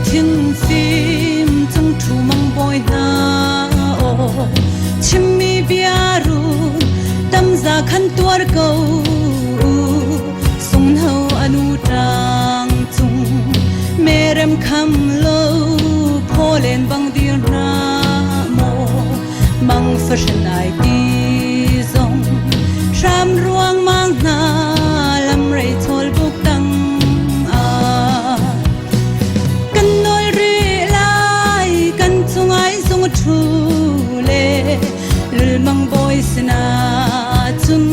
Thin fim cung ṭhu mang bawi hna aw chimmi bia run tamza khan tuar ko sungno anu ṭang cung merem kham lo pholen bang dir hna maw mang fashion ai ti zong hram ruang mang hna lam rei chawl buk tang a kan nawl rih lai kan chungai zung thu le lulmang bawi sinah cun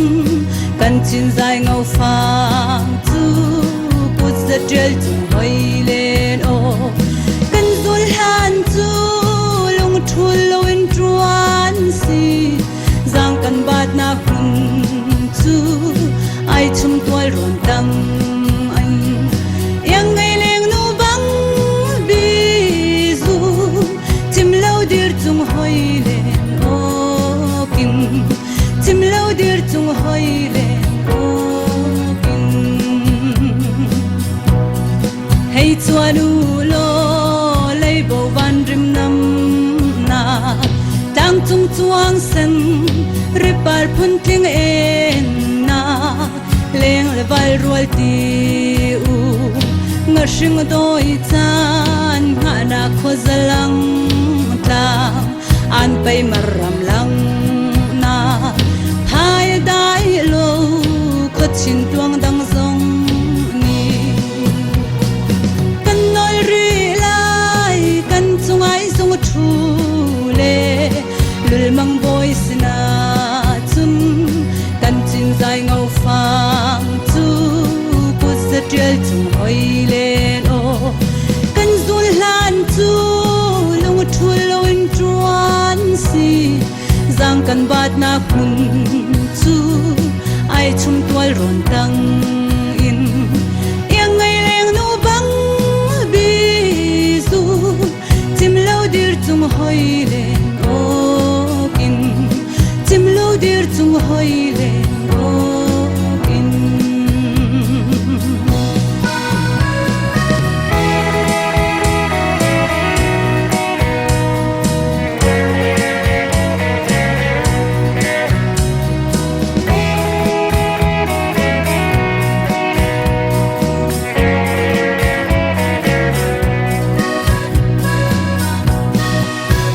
kan cin zai ngo fang cu kut za ṭial cung hoi len aw kan zul hlan cu lungṭhul loin ṭuan si zang kan batnak hmun cu ai chum tual rawn tang an iang ngei leng nu bang bi zu chim lo dir cung hoi len awkin chim lo dir cung hoi len awkin hei chuan u law leibo van rim nam na tlang cung chuang sen ripar phun tling en na leng le val rual ti u nga hring doi chan nga na kho zalang tlang an pei mar ram lang na phai dai lo kho chin tuang dang zong ni kan nawl rih lai kan cungai zung thu le lulmang bawi sinah cun kan cin zai ngo fang cu kut za ṭial cung hoi len aw kan zul hlan cu lung ṭhul loin ṭuan si zang kan batnak hmun cu ai chung tual rawn tang in iang ngei leng nu bang bi zu chim lo dir cung hoi len awkin chim lo dir cung hoi len awkin.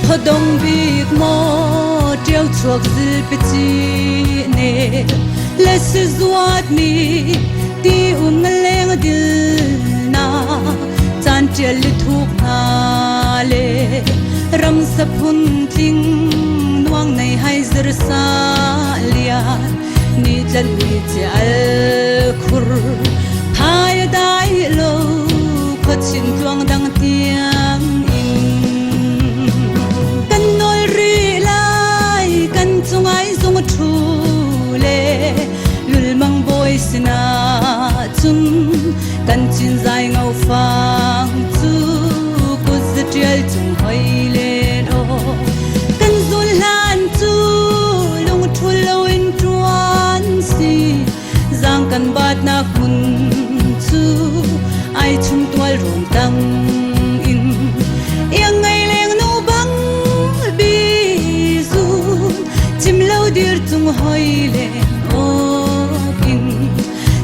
Khuadong bik maw ṭio chuak zilpi ci ne le si zuat mi ti um leng dil na caan ṭial li thuk hna le ram saphun tling nuang nei hai zir sa lian ni tlan ni che al khur phai dai lo khuachin tluang dang tiang in kan nawl rih lai kan cungai zung thu le lulmang bawi sinah cun kan cin zai ngo fang cu kut zatial cung hoi len aw kan zul hlan cu lung thul loin ṭuan si zang kan batnak hmun cu ai chung tual rawn tang in iang ngei leng nu bang bi zu chim lo dir cung hoi len awkin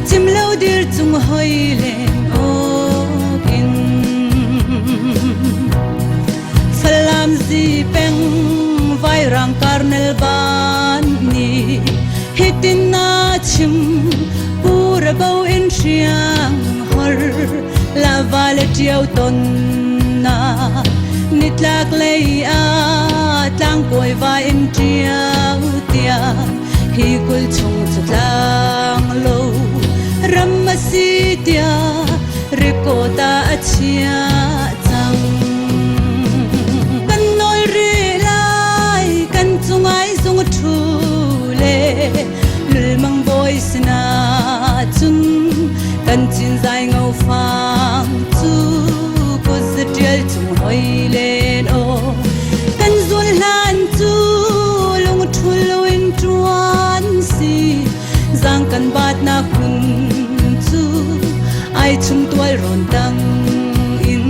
chim lo dir cung hoi len awkin Falam zi peng vairang karnel ban ni hitin na chim pura bo in hriang hor la vale tiau ton na nitlak lei a tlang kawi va in tiau tia hi kul chung chu tlang lo ram a si tia rikota a chia cang kan nawl rih lai kan cungai zung thu le lulmang bawi sinah cun kan cin zai ngo fang cu kut zatial cung hoi len aw kan zul hlan cu lung thul loin ṭuan si zang kan batnak hmun cu ai chung tual rawn tang in.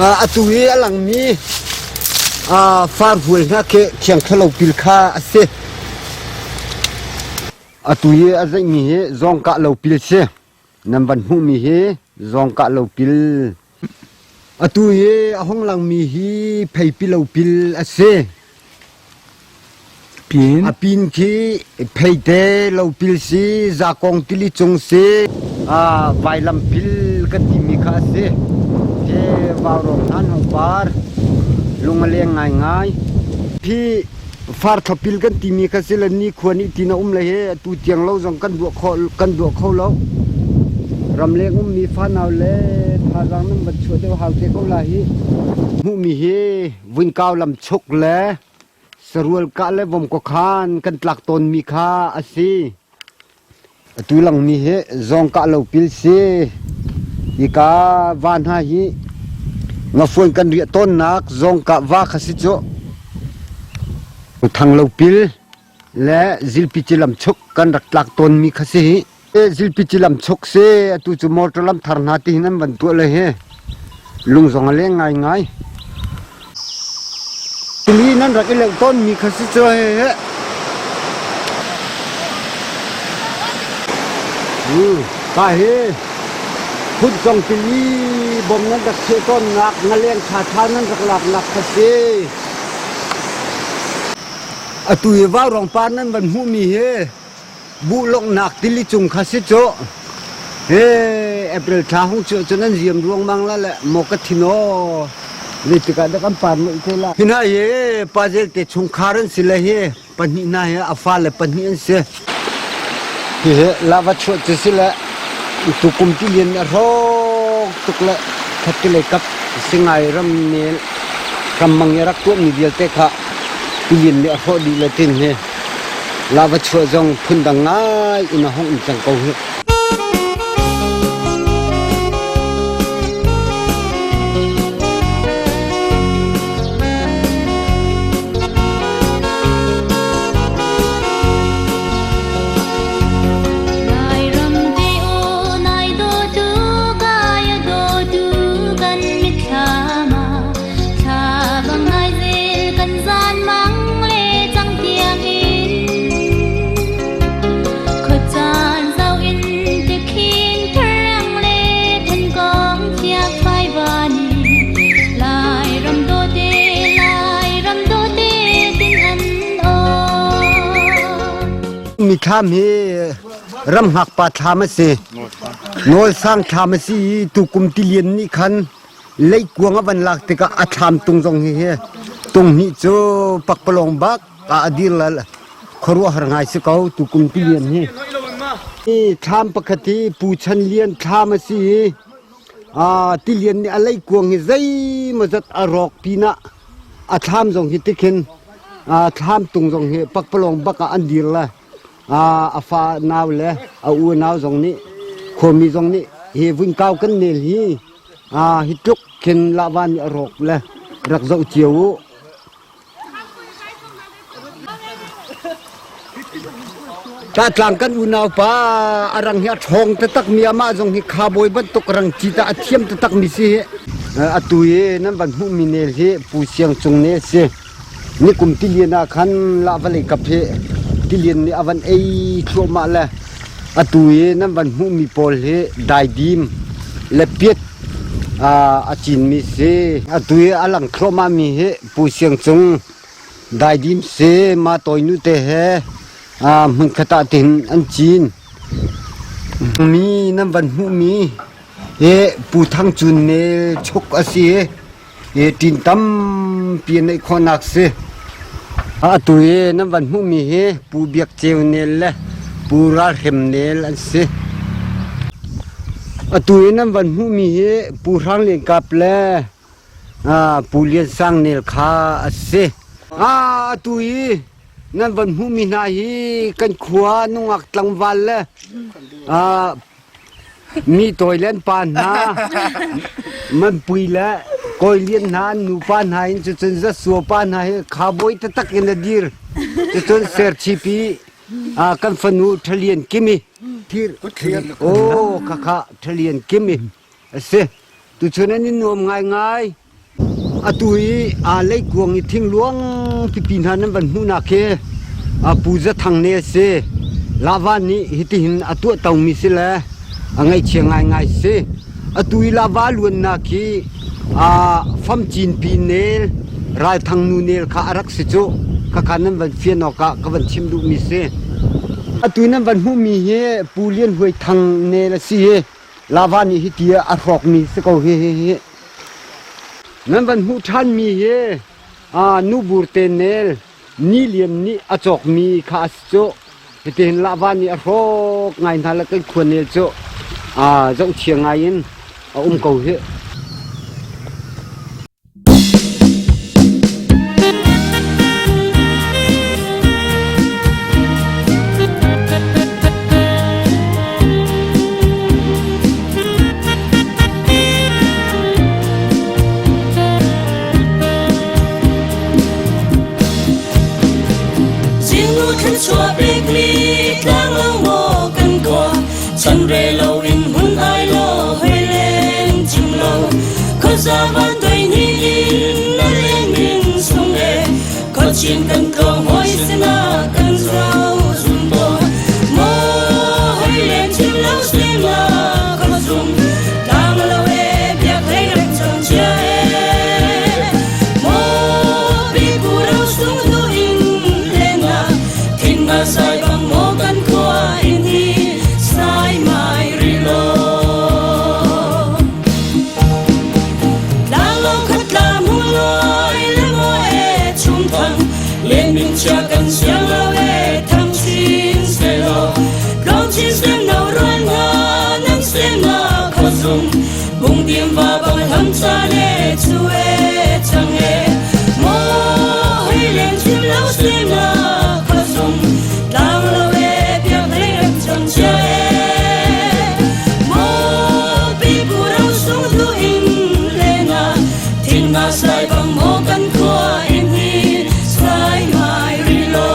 Atu i a langmi farhual hna khi thiangthalo pil kha a si. Atu i a zeihmi hi zawngkah lopil si. Nan van hmuhmi hi zawngkah lopil. Atu i a hung langmi hi pheipi lopil a si. Pin. A pin khi pheite lopil si, zakong tili cung si, vailam pil kan timi kha a si. Hi vaurawng hna hong par, lung a leng ngaingai. Hi farthlapil kan timi kha si le nikhua nih tin a um le hi atu tiang lo zong kan duah kho kan duah kho lo. Ramleng ummi fanau le thazaang nan van chuah deuh hau te ko la hi. Hmuhmi hi vuinkau lam chuk le sarual kah le vomkaw khan kan tlak tawnmi kha a si. Atu langmi hi zawngkah lopil si. Hika va hna hi ngafuan kan riah tawnnak zawngkah va kha si cu. Thang lopil le zilpi cilam chuk kan rak tlak tawnmi kha si hi. Zilpi cilam chuk si atu cu motor lam thar hna ti hin an van tuah le hi. Lung zong a leng ngaingai. Tili nan rak i leuh tawnmi kha si cu he. Ka hi phunchong tili bom nan rak cheh tawnnak ngaleng ṭhaṭha nan rak laknak kha si. Atu i vaurawng par nan van hmuhmi hi buhlonghnak tili cung kha si cu. He April thla hung cu cun an ziam ruangmang la le maw ka thin aw. Zeitik ah dah kan par muih te la. Hi hna hi pazel te chungkhar an si le hi pahnih hna hi a fale pahnih an si. Hihi lava chuah cu si le tukum tilian a hrawk tuk le khattelei kap singai ram nel rammang i rak tuahmi vialte kha tilian nih a hrawh dih le tin hi lava chuah zong phundang ngai in a hung um cang ko hi. Lairam te aw nai dawtu kai a dawtu kan mitthlam ah thla bang nai zel kan zan mang le cang tiang in khuacaan zau in tikhin tharang le thankong fiak fai vani Lairam dawte Lairam dawte tin an aw Mithlam hi ramhngak pa thlam a si. Nawlsang thlam a si i tukum tilian nih khan leikuang a van lak tikah a thlam tung zong hi hi tung hnih cu pakpalawng bak ah a dir la khuaruahhar ngai si ko tukum tilian hi. Hi thlam pakhat hi Pu Chan Lian thlam a si i tilian nih a leikuang hi zeimawzat a rawk pinah a thlam zong hi tikhin thlam tung zong hi pakpalawng bak ah an dir le a fa nau le a u nau zong nih khuami zong nih hi vunkau kan nel hi hi tluk khin lahva nih a rawk le rak zoh cio u. Tlatlang kan unau pa a rang hi a ṭhawng taktak mi amah zong hi khabawi bantuk rang cit ah a thiam taktak mi si hi. Atu i nan van hmuhmi nel hi Pu Siang Cung nel si. Nikum tilian ah khan lahva kap hi tilian nih a van ei thluahmah le atu i nan van hmuhmi pawl hi daidim le piat a cinmi si. Atu i a lang thluahmah mi hi Pu Siang Cung daidim si ma tawi nu te he hmunkhat ah tin an cin. Mi nan van hmuhmi hi Pu Thang Cun nel chuk a si i hi ṭin tampi an neih khawhnak si. Atu i nan van hmuhmi hi Pu Biak Ceu nel le Pu Ral Hrem nel an si. Atu i nan van hmuhmi hi Pu Hrang Lian Kap le Pu Lian Sang nel kha a si. Atu i nan van hmuhmi hna hi kan khua nungak tlangval le mi tawi le an pa hna manpui le kawi lian hna an nupa hna in cucun zasua pa hna hi khabawi taktak in a dir cucun serchipi kan fanu Ṭhalian Kimi oh khakha Ṭhalian Kimi a si tuchun an in nuam ngaingai. Atu i aa leikuang i thingluang pipi hna nan van hmuhnak khi Pu Za Thang ne a si. Lava nih hitihin a tuahtomi si le a ngaihchia ngaingai si. Atu i lava luannak khi famcinpi nel, ralthang nu nel kha a rak si cu. Khakha nan van fian awkah ka van chim duhmi si. Atu nan van hmuhmi hi Pu Lian Huai Thang nel a si hi. Lava nih hiti a hrawkmi si ko hi hi hi. Nan van hmuh ṭhanmi hi nubur te nel ni lian nih a cawkmi kha a si cu. Hitihin lava nih a hrawk ngai hna le kan khua nel cu zohchia ngai in a um ko hi. Zingnu thluachuah pekmi tlanglo maw kan kua chan re lo in hun ai lo hoi len chim lo khuaza van doi ni in na leng min sung e khuachin kan tlawng hoi sina kan zau zum bo mo hoi len chim lo sem la khuazung tlang lo e biak hlei rem chang chia e mo pi pu ro sung du in len na thin na sai bang mo kan khua in hi sai mai ri lo tlang lo khat tla mu loi le mo e chung thang len min chia kan siang lo e thang chin se lo long chin sem no ruan nga nang sem na kho sung bung dim va bang lam cha le chu e chang e mo hei len chim lo sem na kho sung tlang lo e piak hlei rem chang chia e mo pi pu ro sung du in le na thin na sai bang mo kan khua in hi sai mai ri lo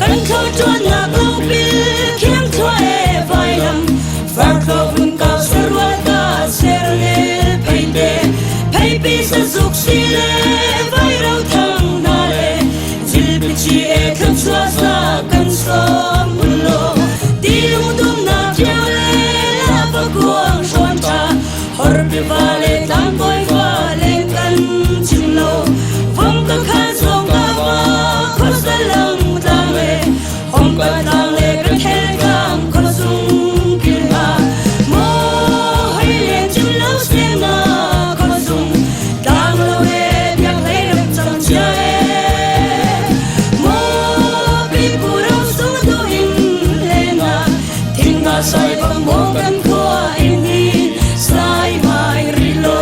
kan thlo chuan nak lo pil khiang thua e vai lam far thlo vun kau sarwa ta ser le phei te phei pi sa zuk si le vai ro thang na le zil pi chi e thlu chua sa kan som lo ti lung dum na chiao le la pa kuang shon cha hor pi va le tlang koi va le kan chim lo vong ka kha zong ka va kho sa lang tlang le hong ka tlang le kan hel tlang kho sung kil ha mo hoi le chim lo sem na kho sung tlang lo e biak hlei rem chang chia e mo pi pu ro sung du in le na thin na sai bang mo kan khua in hi sai mai ri lo.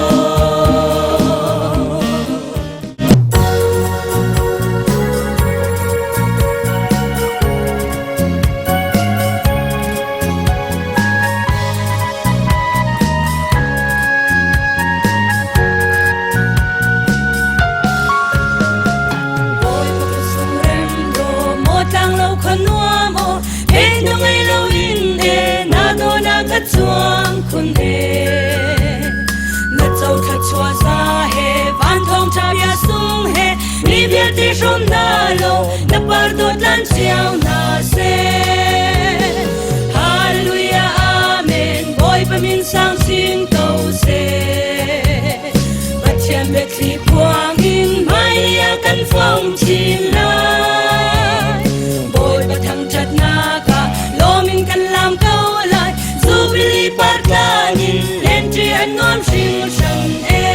Bawipa ka sung rem do maw tlang lo kha nuam aw phen na ngei lo in e na do na ka chuang khun e na cho thla chua za he van thong cha bia sung he mi vialte hrom na lo na par dawt lan chiao na se. Hallelujah Amen Bawipa min sang sin ko seh. Pathian biathli phuang in hmailei ah kan fong chin lai. Bawipa thangṭhatnak ah lawm in kan lam ko lai. Jubilee par tlan in lenṭi an nuam hringhran e.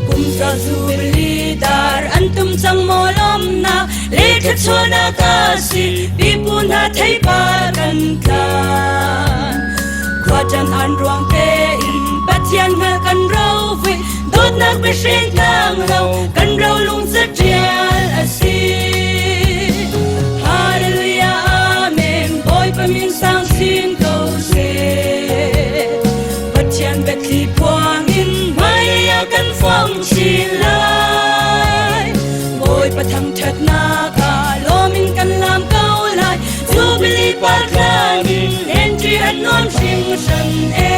Kum za Jubilee dar an tum cang maw lawmnak le thluachuahnak a si pipu hna theipar kan tlan. Khuacaan an ruang tein Pathian hngal kan rovui dawtnak biahring tlang lo kan rolung catial a si. Hallelujah Amen Bawipa min sang sin ko seh. Pathian biathli phuang in hmailei ah kan fong chin lai. Bawipa thangṭhatnak ah lawm in kan lam ko lai. Jubilee par tlang in entry an nuam. hringhran ee.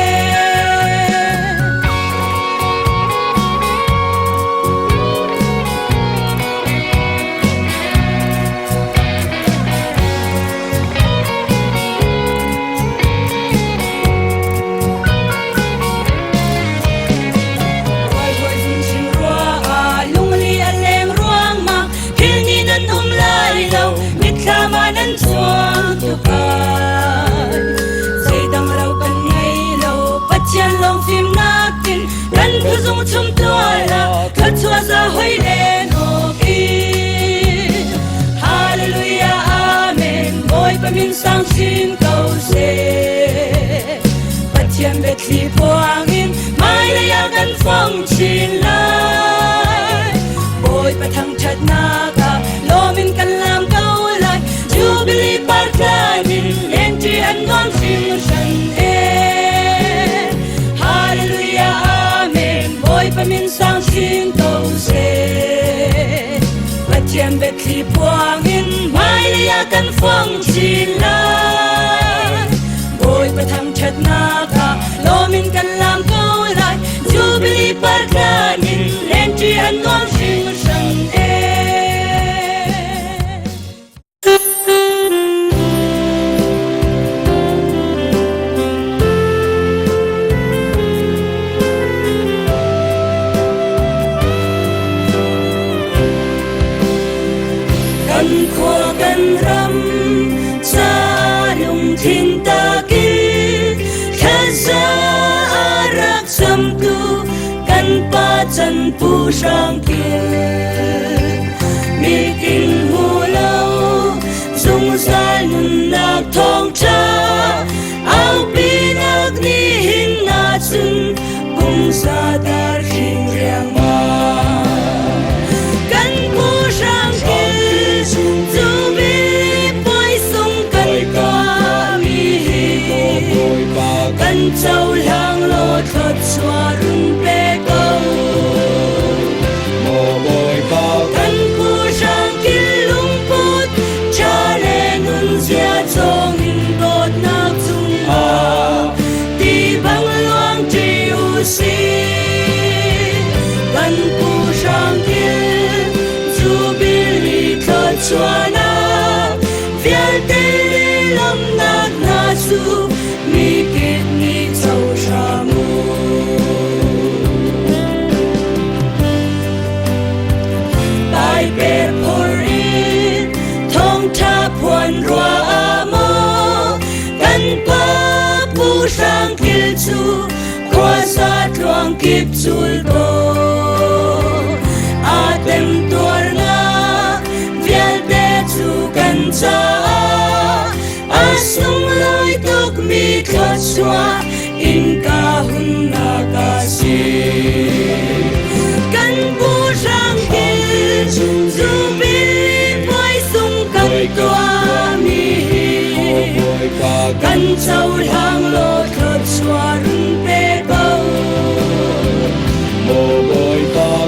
Lungli a leng ruangmang thil ni nan um lai lo mitthlam ah nan chuang tukai zeidang ro kan ngei lo Pathian lawng fimnak in kan thuzung chum tual ah thluachuah za hoi len awk i Hallelujah Amen Bawipa min sang chin ko seh Pathian biathli puangin hmailei ah kan fong chin lai. Bawipa thangṭhatnak ah lawm in kan laam ko lai. Jubilee Park in lenṭi an nuam hringhran ee. Hallelujah Amen Bawipa min sang chin ko seh. Pathian biathli puangin hmailei ah kan fong chin lai. Bawipa thangṭhatnak ah lawm in kan laam ko lai. Jubilee parklan in lenṭi an nuam hringhran ee. Kan khua kan ram ca lungthin takin thlaza a rak samtu kan pa chan pu hrang kil mitin hmu lo zungzal nunnak thawngṭha aupinak nihin na cun pumsa dar hring riangmang kan pu hrang kil jubilee puai sung kan tuahmi hi kan cohlang law thluachuah run pe ko. Kan pu hrang kil lungput ṭha le nunzia cawngin dawtnak cungah ti bang luang ṭi u sih. Kan pu hrang kil Jubilee thluachuahnak vialte lawmhnak hna cu mi kip nih co hram u. Taiper phor in thawngṭha phuan rua ah maw kan pa Pu Hrang Kil cu khuasa tluang kip cul ko. Aa temtuarnak vialte cu kan caah a sunglawi tukmi thluachuah innka hunnak a si. Kan Pu Hrang Kil Jubilee puai sung kan tuahmi hi kan cohlang law thluachuah run pe ko.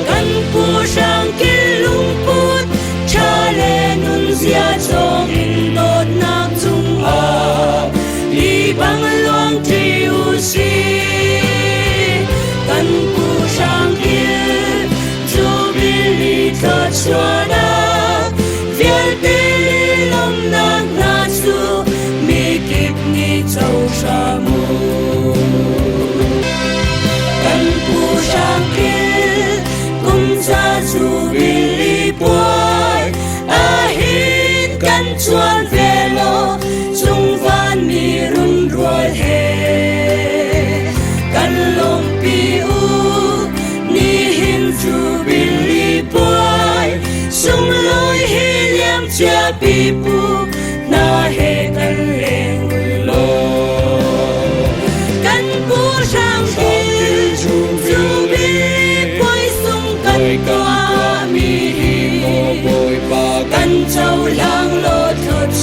Kan Pu Hrang Kil lungput ṭha le nunzia chawngin dawtnak cungah ti bang luang ṭi u sih. Kan Pu Hrang Kil Jubilee thluachuahnak vialte lawmhnak hna cu mikip nih co hram u. Kan Pu Hrang Kil kum ca Jubilee puai ahin kan chuan ve law cung vanmi runrual he kan lawmpi u nihin Jubilee puai sunglawi hi liam cia pipu hna he kan leng law kan Pu Hrang Kil Jubilee puai sung kan tuahmi hi kan cohlang law thluachuah.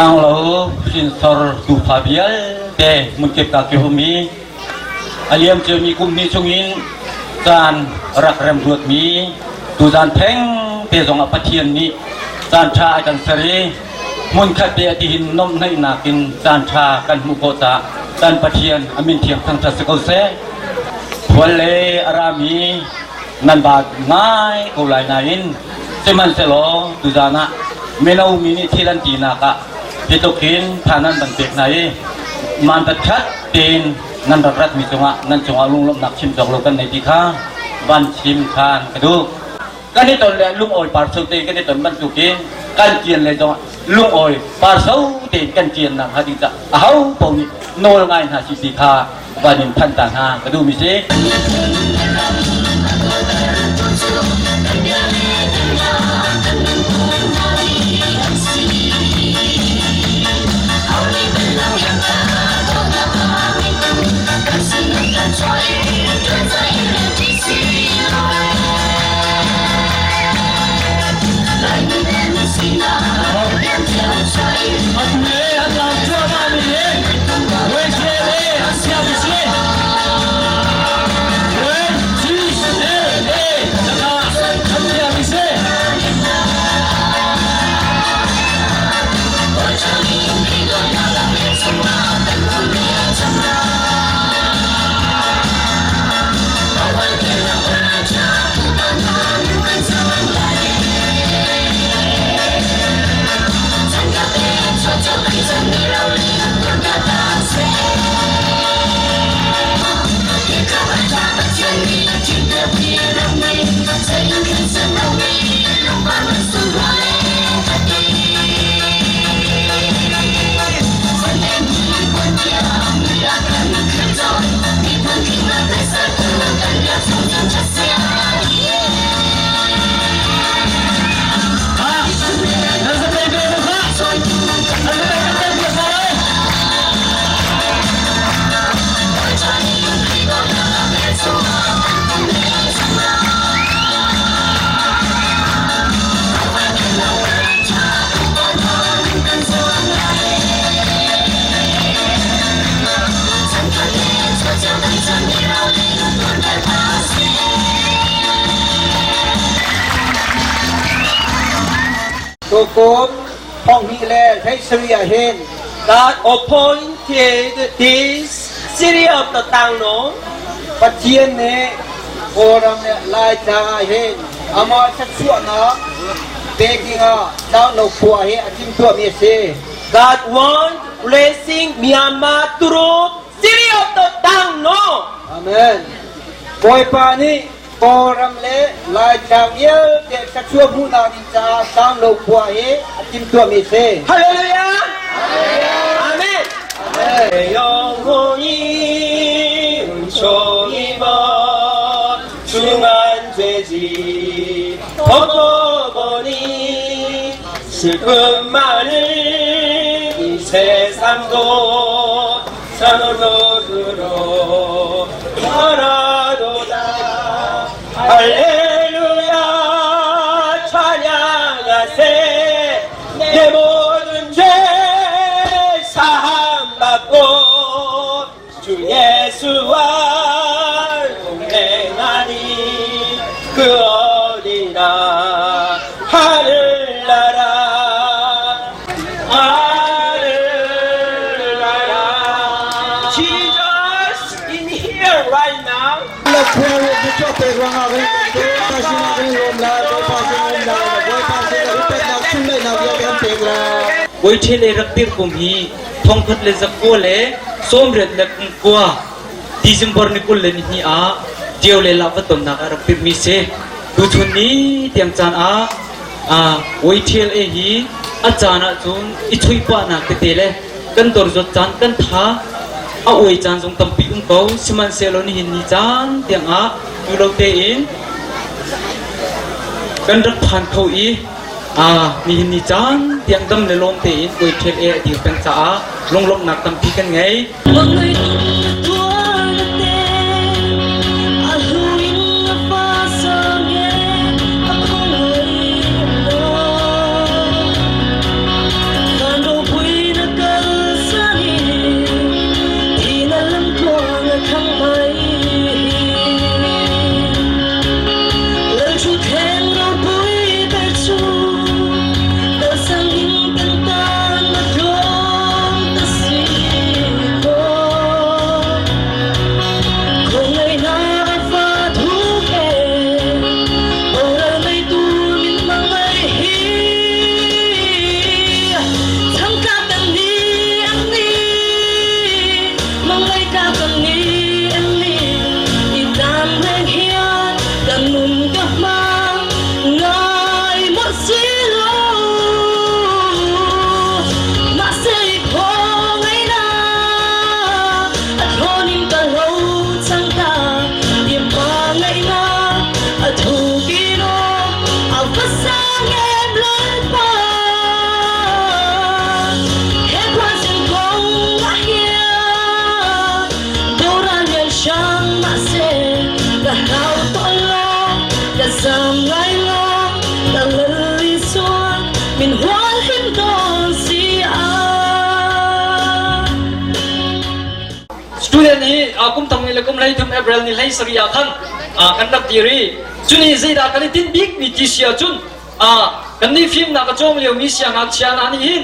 Tlanglo hrinsor tufa vialte hmunkip ka ki um i a liam ciami kum hnih chungin caan rak rem ruatmi tuzan theng te zongah Pathian nih caan ṭha a kan ser i hmunkhat te a tihin nomhnaihnak in caan ṭha kan hmuh khawh caah kan Pathian a min thiang thangṭhat si ko seh. Khual le a rami nan ba ngai ko lai nain sihmanhsehlaw tuzan ah mino mi nih thil an tinak ah hitluk hin tha nan van pek hna i mandat khat tein nan rak ratmi cungah nan cungah lunglawmhnak chim cawk lo kan nei ti kha van chim ṭhan ka duh. Kan i ton le lungawi parso te kan i ton bantukin kan kian le zongah lungawi parso tein kan kian nak hnga ding cah aho paoh nih nawl ngai hna si ti kha van in thanh ta hna ka duhmi si. Tukum thonghnih le hleisarih ah hin God appointed this city of the Tangno. Pathian nih Kawlram le Laitlang ah hin amah thluachuahnak pek dingah Tlanglo khua hi a timhtuahmi a si. God want blessing Myanmar through city of the Tangno. Amen. Bawipa nih Kawlram le Laitlang vialte thluachuah hmuhnak ding caah Tlanglo khua hi a timhtuahmi a si. Hallelujah. Amen. 내 영혼이 은총이면 중한 죄지 벗어보니 슬픔 많은 이 세상도 산으로 떠나도다. 할렐루야, 찬양하세. 내 모든 죄 사함 받고 주 예수와 동행하니 그 어디나 하늘나라, 하늘나라. Jesus in here right now. Khua le thluachuah pek ruangah kan Bawipa sinah kan i lawm lai, Bawipa sinah um lai, Bawipa sinah upatnak sunlaihnak vialte kan pek lai. Bawiṭhe le rak dir kum hi 1989 December ni 22 ah Ṭio le Lahva tonnak ah rak dirmi si. Tuchun ni tiang caan ah YTLA hi a caan ahcun i chuihpahnak tete le kan dorzot caan kan tha a uai caan zong tampi um ko. Sihmanhsehlaw nihin ni caan tiang ah tu lo tein kan rak phan kho i nihin ni caan tiang dam le lawm tein YTLA a dir peng caah lunglawmhnak tampi kan ngei. Lai lang ta lali chuan min hual him dawn si a. Student hi kum thong le kum hlei thum April ni hlei sari ah khan kan rak dir i cuni zeidah kan i tinh bik mi ti si ahcun kan nih fimnak a cawng lio mi siangngakchia hna nih hin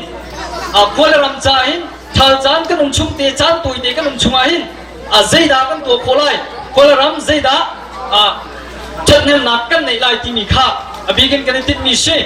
khua le ram ca hin thal caan kan um chung te caan tawi te kan um chung ah hin zeidah kan tuah khawh lai, khua le ram zeidah ṭhathnemnak kan neih lai timi kha a bik in kan i tinhmi si.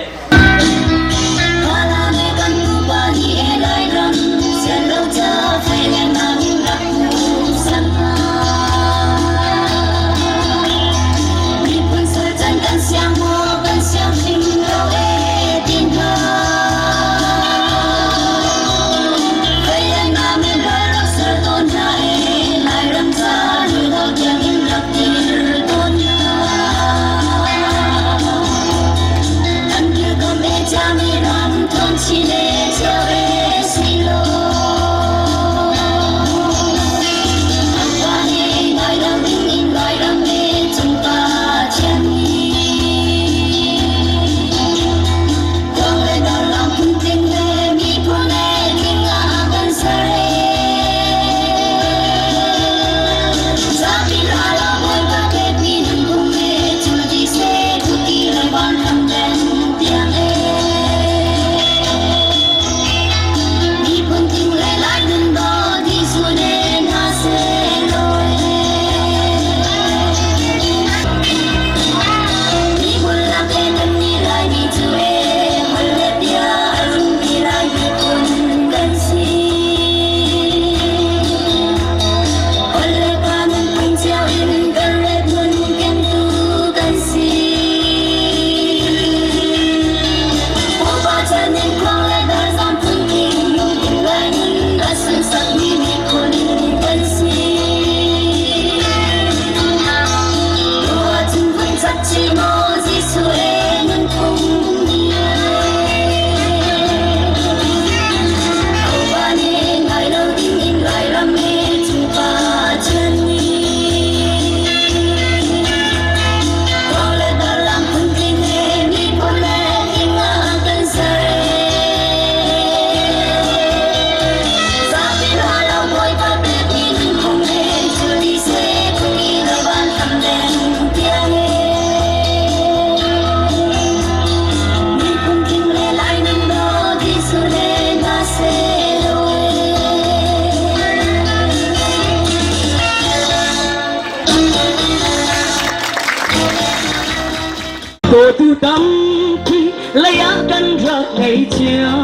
Dawtu tampi leiah kan rak ngei cio.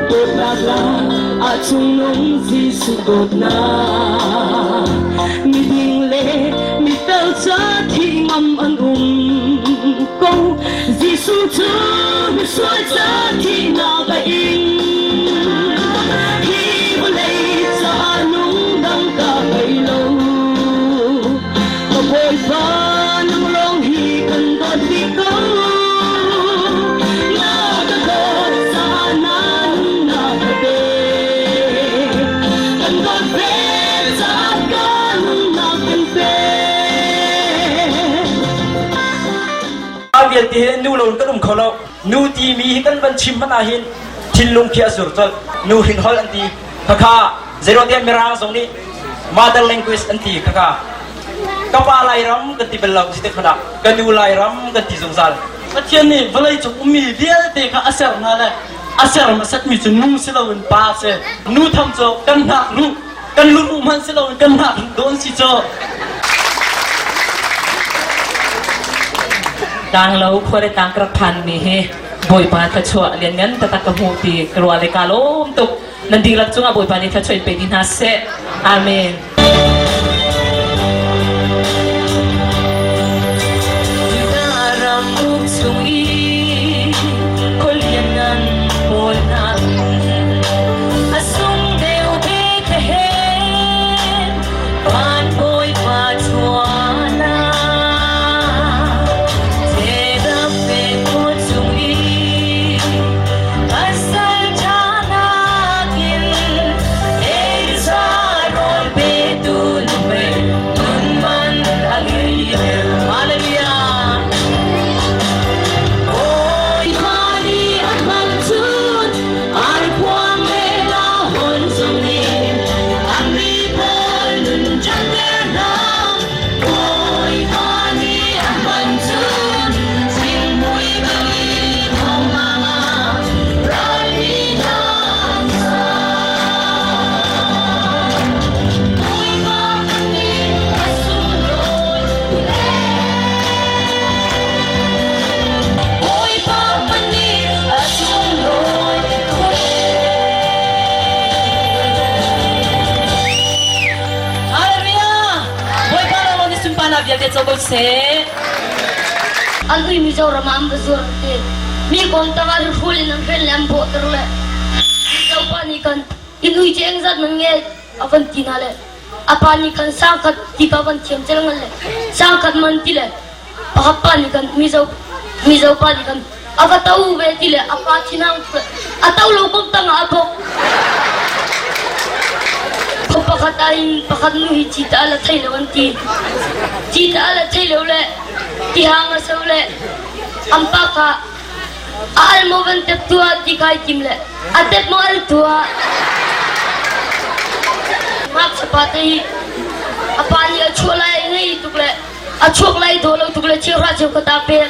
Dawtnak la a chungnung Jesuh dawtnak. Miding le mifel ca thi ngam an um ko. Jesuh cu misual ca thihnak a ing. Hi vawlei caah nungdang ka ngei lo. Ka Bawipa nang lawng hi kan dawt bik ko. Na ka dawt caah na nunnak ka pe. Kan dawt ve caah ka nunnak kan pe. Vialte hi nu lo in kan um kho lo. Nu timi hi kan van chim hmanh ah hin thinlung khi a sur colh. Nu hrin holh an ti. Khakha zeiruang Mirang zong nih mother language an ti khakha. Ka pa Lairam kan ti bal lo si te khana. Ka nu Lairam kan ti zungzal. Pathian nih vawleicung ummi vialte kha a ser hna le a ser hmasatmi cu nu si loin pa si. Nu tham cu kan hnak ruh, kan luruh hmanh si loin kan hnak ruh dawn si cu. Tanglo khua le tang ka rak phanmi hi Bawipa thluachuah lianngan taktak ka hmuh ti ka ruah le kaa lawm tuk. Nan dihlak cungah Bawipa nih thluachuah in pe dih hna seh. Amen. Judah ram uk chung i khualian ngan pawl hna a sung deuh Bethlehem van Bawipa chuahnak Jeddah khua chung i pasal ṭha nakin Elsa rawl petu. co ko seh. An ui Mizoram ah an va zuar an ti. Mi kong tangah hrul in an hren le an bawhter le Mizo pa nih khan in ui cu engzat man nge a van ti hna le a pa nih khan sangkhat ti ka van thiam cel ngal le sangkhat man ti le pakhat pa nih khan Mizo Mizo pa nih khan a va to ve ti le a pa thinhang a to lo kong tangah a bawk. Pakhat ah in pakhat nu hi cita la thei lo an ti. Cita la thei lo le tihang a so le an pa kha a al maw van tep tuah ti kai tim le a tep maw al tuah. Ngakchia pa te hi a pa nih a chuah lai ngei tuk le a chuak lai daw lo tuk le cheuhra cheukhat aa pek.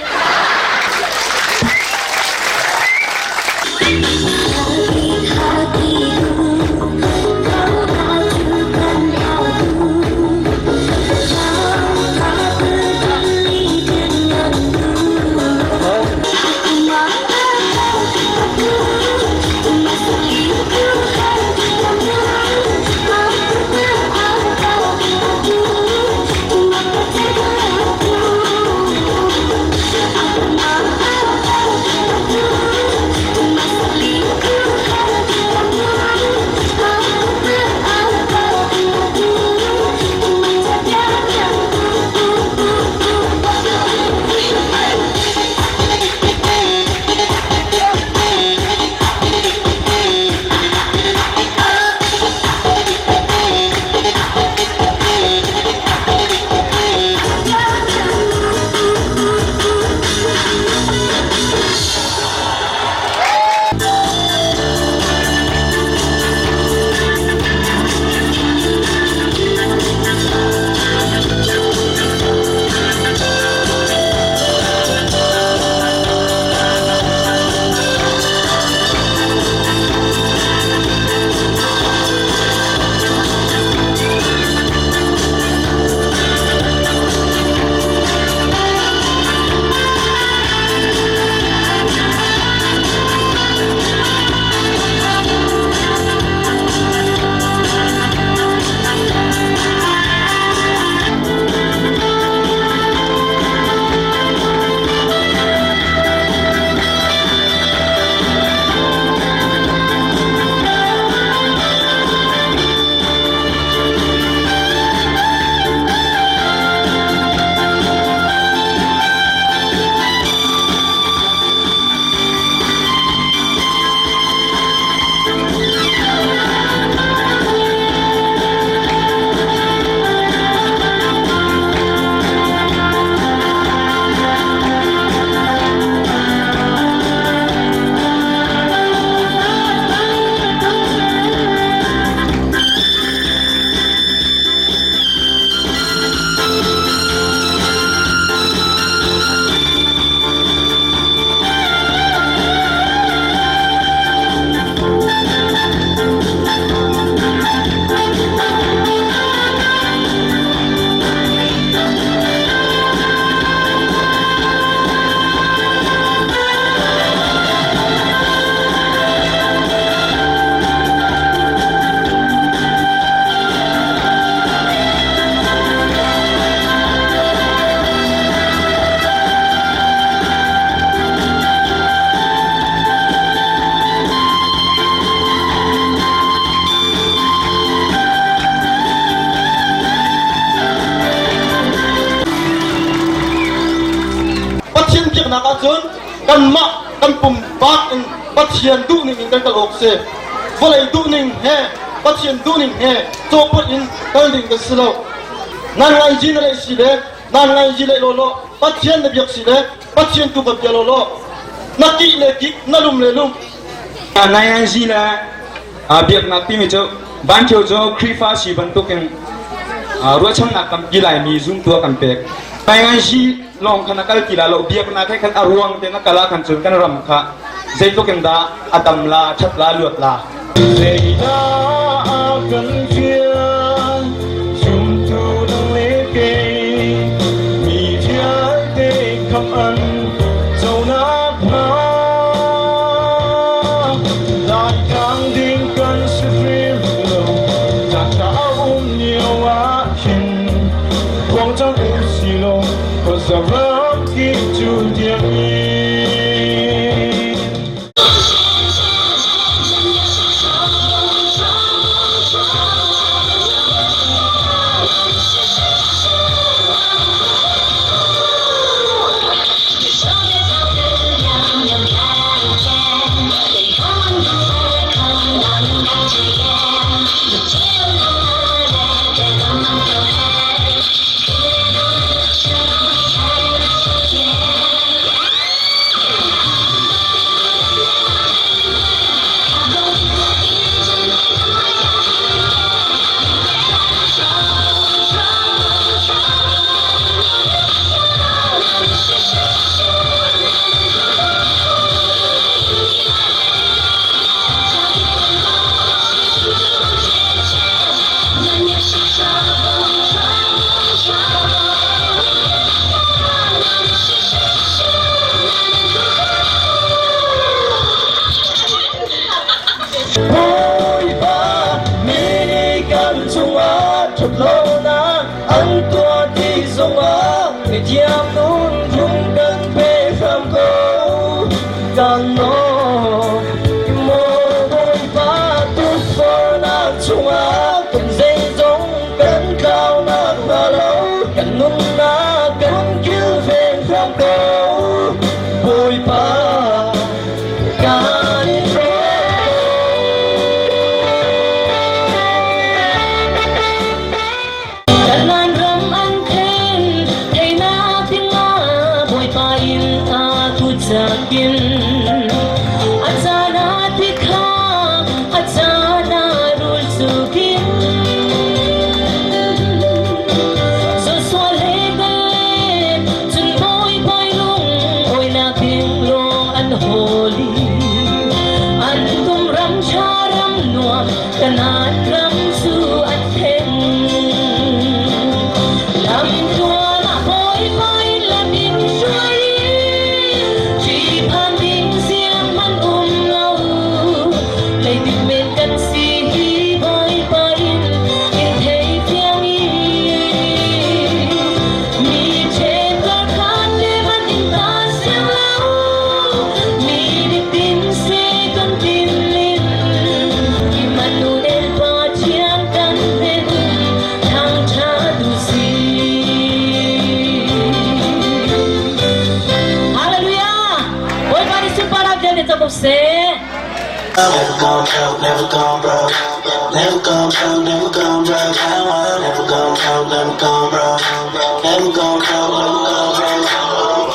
Pathian biaknak ahcun kanmah kan pumpak in Pathian duhning in kan kal awk si. Vawlei duhning he Pathian duhning he cawhpawlh in kal ding kan si lo. Nan ngai na leh si le nan ngai leh law law Pathian na biak si le Pathian tu kan bia law law na kih le kik na lum le lum. Nai ngai le biaknak timi cu Vanṭhio cu Khrihfa si bantukin ruahchannak tampi Laimi zumtu a kan pek. Ngaingai lawng khan a kal ti la lo biaknak he khan a ruang te na kal ah khan cun kan ram kha zeitluk in dah a dam la a ṭhat la luat la. Zeidah a kan fial zumtu nang le kei mi vialte khamh an conak hnga Laitlang ding kan si hrim lo caan a um lio ah khin phuang cang u si law. kan nawl. Maw Bawipa tukforhnak chungah kan zeizong kan tlaunak hnga lo kan nunnak kan kilveng hram ko. Bawipa kan in Kanan ram an then theinak dingah Bawipa in a kutzakin a caan ah tikha a caan ah rul cukin Joshua le Caleb cun Bawipa lung awinak ding lawng an hawl i an tum ram ṭha ram nuam Kanaan ram cu an theng. Lamtluan ah Bawipa in lam in hruai i ṭihphan ding siang hmanh um lo. Leidik men kan si hi Bawipa in in thei fiang i mi ṭhen kar le man in ta siang lo. Mi dik tin se kan tin lin. Immanuel Pathian kan he um thangṭhat u sih. Hallelujah! Bawipa nih sunparnak vialte co ko seh. Never gone broke, never gone broke. Never gone broke, never gone broke. Never gone broke, never gone broke. Never gone broke, never gone broke.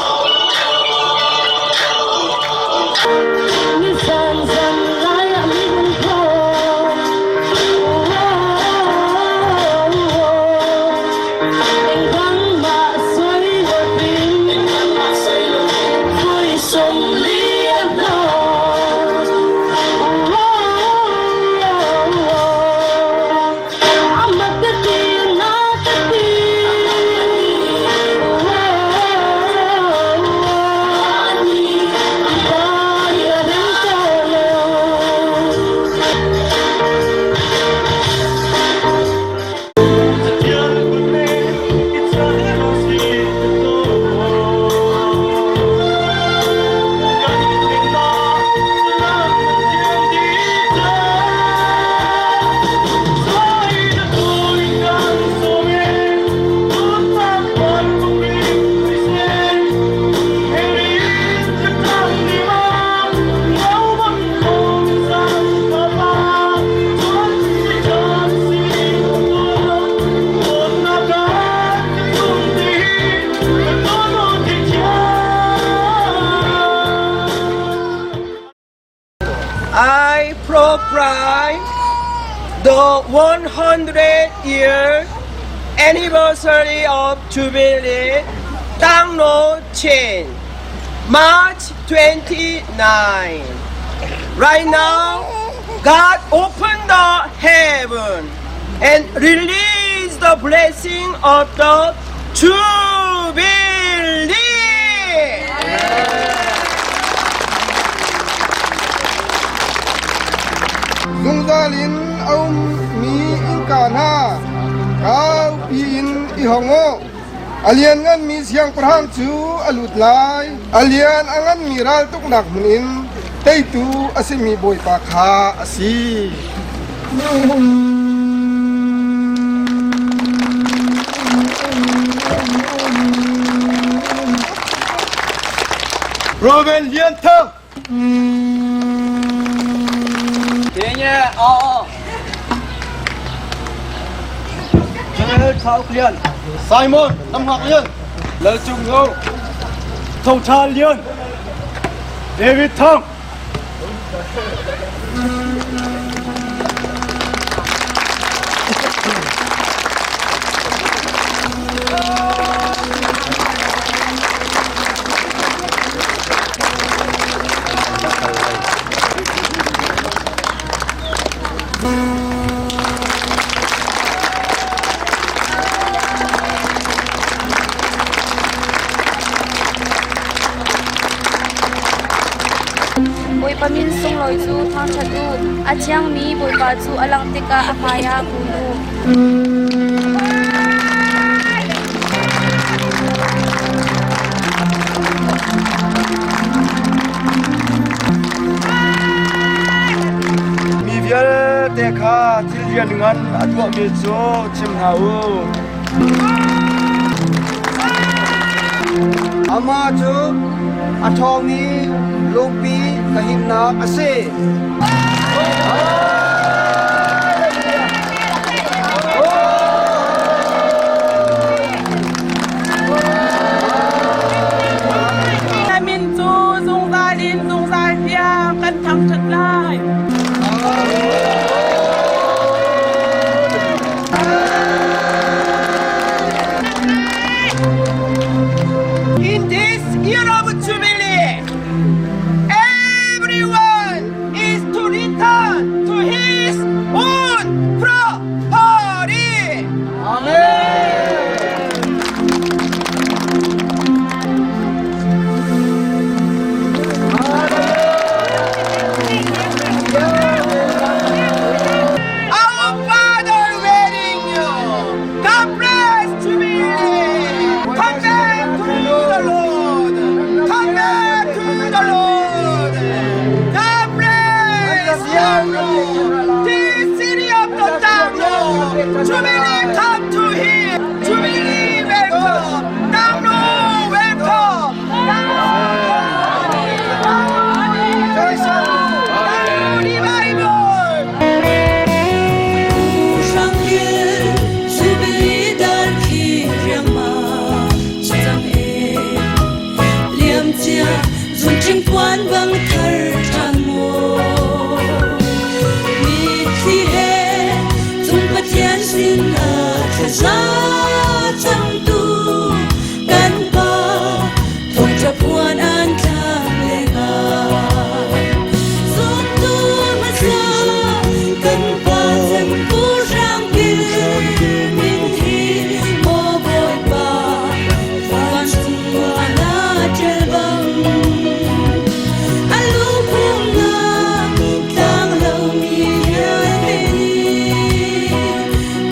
Nizan zan lai ah min Engdangmah sawi lovin Vui 40 a hnawt. Amak ka ti, na ka ti. I proclaim the 100 year anniversary of Jubilee Tangno Chain, March 29. Right now, God opened the heaven and released the blessing of the Jubilee. Zungzal in a ummi innka hna kaupi in i hong u. A liannganmi siangpahrang cu a lut lai. A lian a nganmi raltuknak hmun in teitu a simi Bawipa kha a si. Robin Lian Thang. General Thau Lian. Simon Lam Hngak Lian. Lal Cung Ngo. Thong Tha Lian. David Thang. Bawipa min sunglawi cu thangṭhat u. A thiangmi Bawipa cu a langh tikah a hmaiah kun u. rian ngan a tuahmi cu chim hna u. Amah cu a ṭhawngmi lungpi ka himnak a si. Na min cu zungzal in zungzal tiang kan thangṭhat lai. In this year of Jubilee, everyone is to return to his own property. Amen. Our Father waiting you. God bless Jubilee. Come back to the Lord. Come back to the Lord. God bless you. This city of the Danglo. Jubilee come to him. Jubilee welcome. Danglo welcome. Danglo revival. Quan bang thar ṭhan maw mitthli he cung Pathian sinah thlaza camtu kan Pa thawngṭha phuan an thlak lengah zumtu hmasa kan Pa cem Pu Hrang Kil min hi maw Bawipa vancung ah naa ṭial bang a luphumnak tlang lomi vialte nih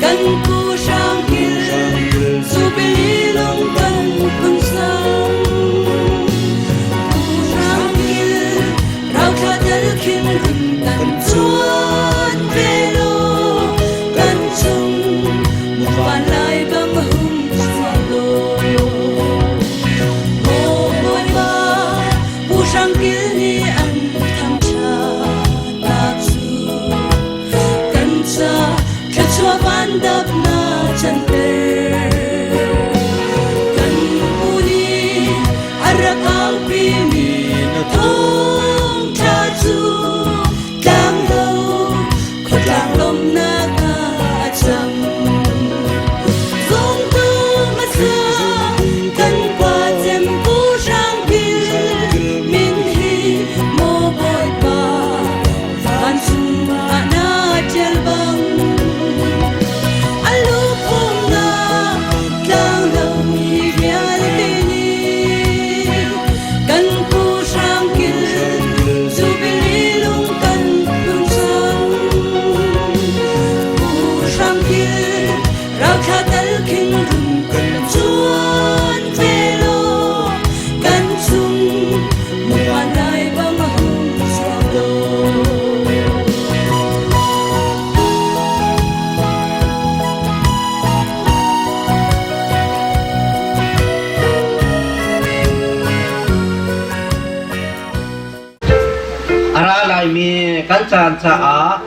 kan Pu Hrang Kil Jubilee lung kan phun sang. Pu Hrang Kil rauthla tel khin run kan chuan ve law kan chung van lai bang hung chuak law. Maw Bawipa Pu Hrang Kil nih an thangṭhatnak cu kan ca thluachuah van dap na canter. Kan pu nih a rak aupimi na thawngṭha cu tlanglo khuatlang lawmhnak ah a cang. Zungtu hmasa kan pa cem Pu Hrang Kil min hi maw Bawipa vancung ah naa ṭial bang a luphumnak tlang lomi vialte nih kan Pu Hrang Kil Jubilee lung kan phun cang. Pu Hrang Kil rauthla tal khin run kan chuan ve law kan chung muan lai bang hung chuak law. A ra laimi kan caan caah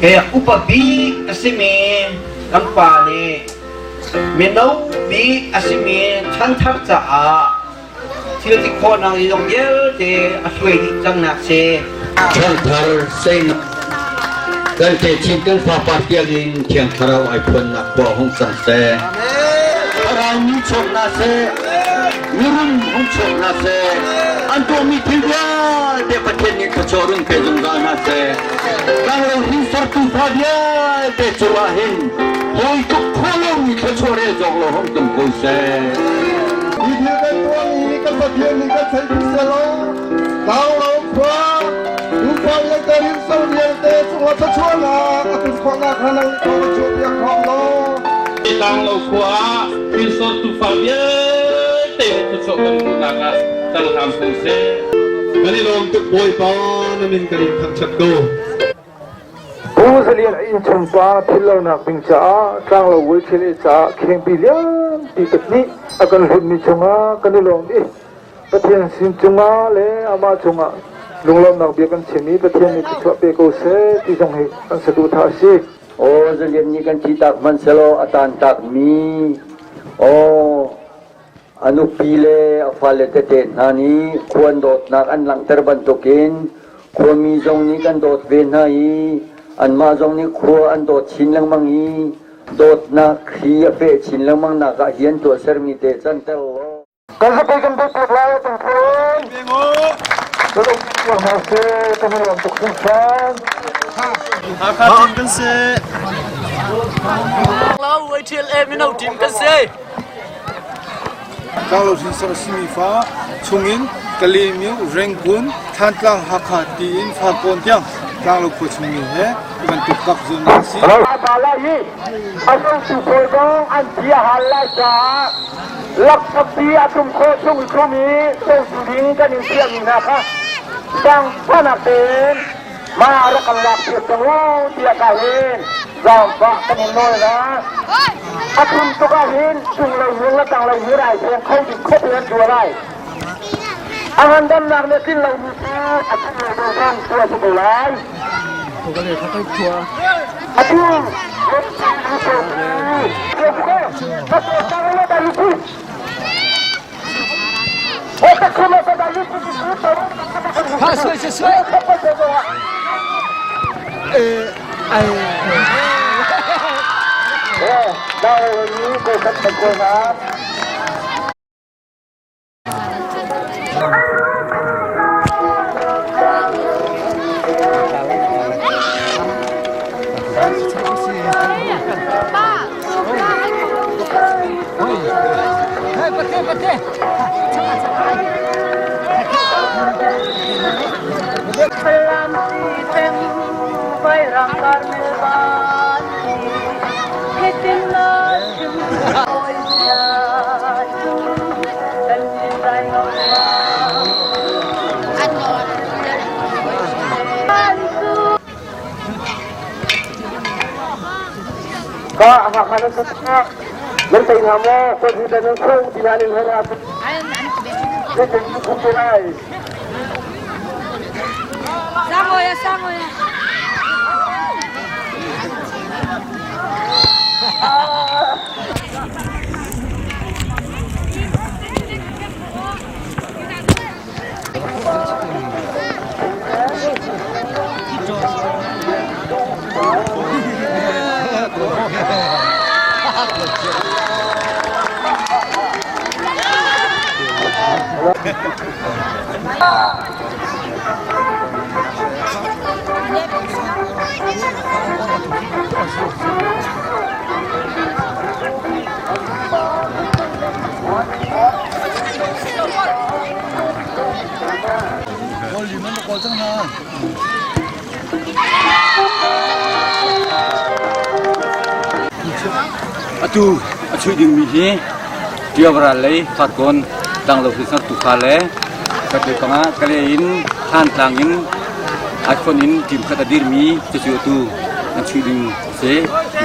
kei upa bik a simi kan pa nih mino bik a simi chanthar caah thil ti khawhnak zong vialte a hruai dih cangnak si. Chanthar seinak kan techin kan fapa tiangin Thiang Thlarau ai phuannak khua hung cang seh. Thlarau mi chuak hna seh. Mirum hung chuak hna seh. An tuahmi thil vialte Pathian nih thluachuah run pe zungzal hna seh. Tlanglo hringsortu fa vialte cungah hin hawi tluk khawh lomi thluachuah rel zawk lo hong tlung ko seh. Hi thil kan tuahmi hi kan Pathian nih kan theih dih selaw Tlanglo khua Tuufa vialte hrinsor vialte cungah thluachuahnak a tlun khawhnak hnga nang nih thawng na chuahpiak hram law. Tlanglo khua ah hrinsor tuufa vialte he thluachuah kan hmuhnak ah cang hram ko seh. Kan i lawm tuk Bawipa na min kan in thangṭhat ko. Pu Zalian a innchungpa philhlonak ding caah tlanglo Wheelchair caah khengpi lianpi pahnih a kan hlutmi cungah kan i lawm i Pathian sin cungah le amah cungah lunglawmhnak bia kan chim i Pathian nih thluachuah pe ko seh ti zong hi kan saduhthah a si. Aw Zalian nih kan thihtak hmanh selaw a taantakmi aw a nupi le a fale tete hna nih khua an dawtnak an langhter bantukin khuami zong nih kan dawt ve hna i anmah zong nih khua an dawt chin lengmang i dawtnak thli a feh chin lengmang nak ah hi an tuahsermi te canter law. Kan zapi kan biapit lai kan phun. Kan um hna seh kan i lawm tuk hringhran. Hakha team kan si. Lau YTLA mino team kan si. Tlanglo hrinsor a simi fa chungin Kalaymyo, Rangoon, Thantlang, Hakha tiin Farkawn tiang Tlanglo khua chungmi he i bantuk kap zulnak a si. Bala hi a zohtu pawl zong an ti a hal lai caah lakphakti a tlum khawh chung i tlum i zohtu ding kan in thiahmi hna kha zaangfahnak tein ma rak kan lak piak cang u tiah ka hin zaangfah kan in nawl hna. A tlum tuk ah hin cunglei hmur le tanglei hmur ai thleng kho ding khop in an ṭuan ai. A ngandamnak nih a tlin lomi cu a tlin lo ding zong tuah a si ko lai. Atu Ka Hakha nan sa nan tei hna maw ko hi nan khong ti nan in hera ni tin ku ku lai Sangoya sangoya. Atu a chuih dingmi hi Ṭiaural lei Farkawn tlanglo hrinsar tuufa le Kate panga Kale in Thantlang in iPhone in team khat a dirmi cucu atu an chuih ding a si.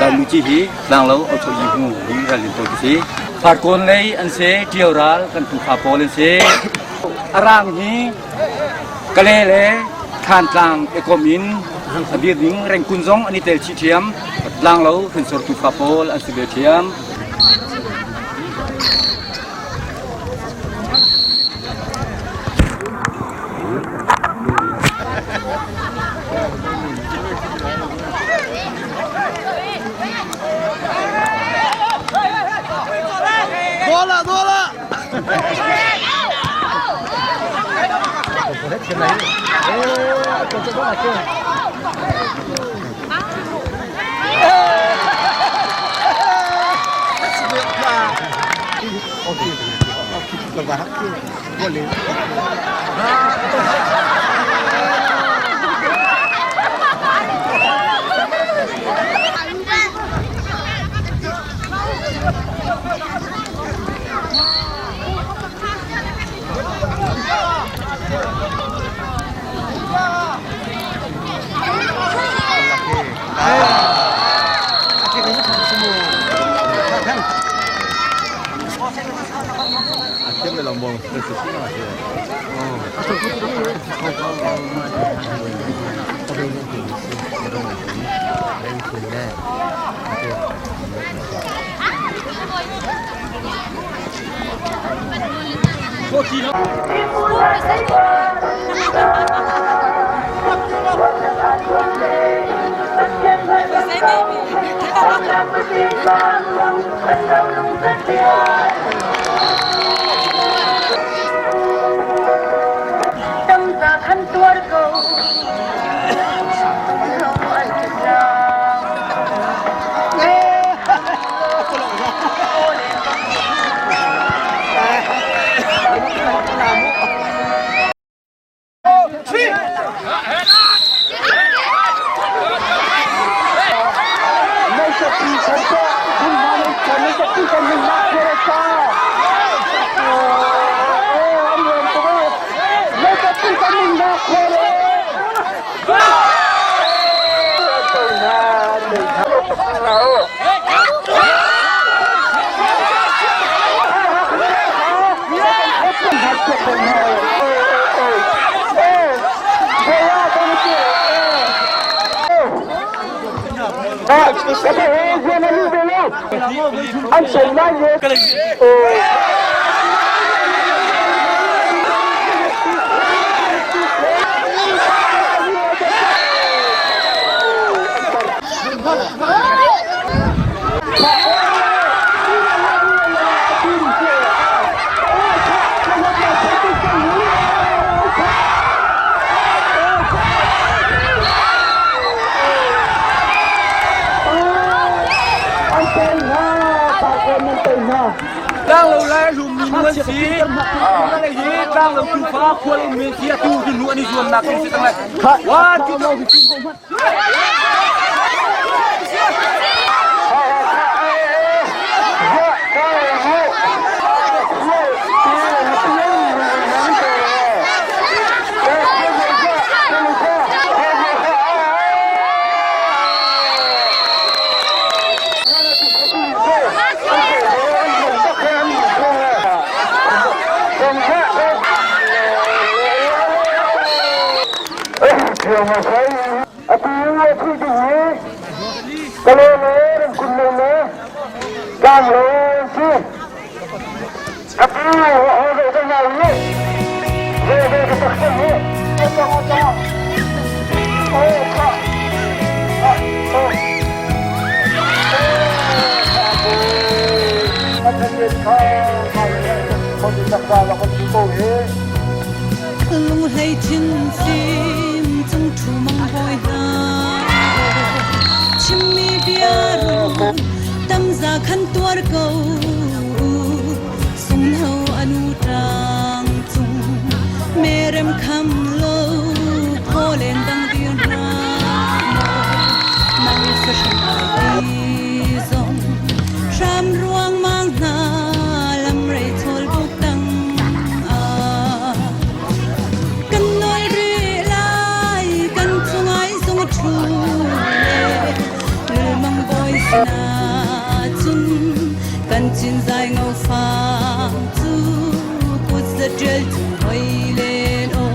Daimuci hi tlanglo Ochoyi hmu ding ralrin pawl si. Farkawn lei an si, Ṭiaural kan tuufa pawl an si. A rang hi Kale le Thantlang i kom in a dir ding Rengkun zong an i tel chih ṭhiam. Tlanglo hrinsor tuufa pawl an si ve ṭhiam. Bola, bola! Khan tuar ko. An sei lai Tlanglo lai hlum mi nu an si. Hi tlanglo tufa khual um mi si atu tu nu an i zuamnak ding si tang lai. One, two, three. Lunghlei thin fim cung ṭhu mang hawi hna chimmi bia ru tamza khan tuar ko sungho anu ṭang cung merem kham lo pholen dang dir hna mang fahrin ai zong hram ruang mang hna lam rei chawl buk tang ah kan nawl rih lai kan chungai zung thu le lulmang bawi sina cun kan cin zai ngo fang cu kut za ṭial cung hoi len o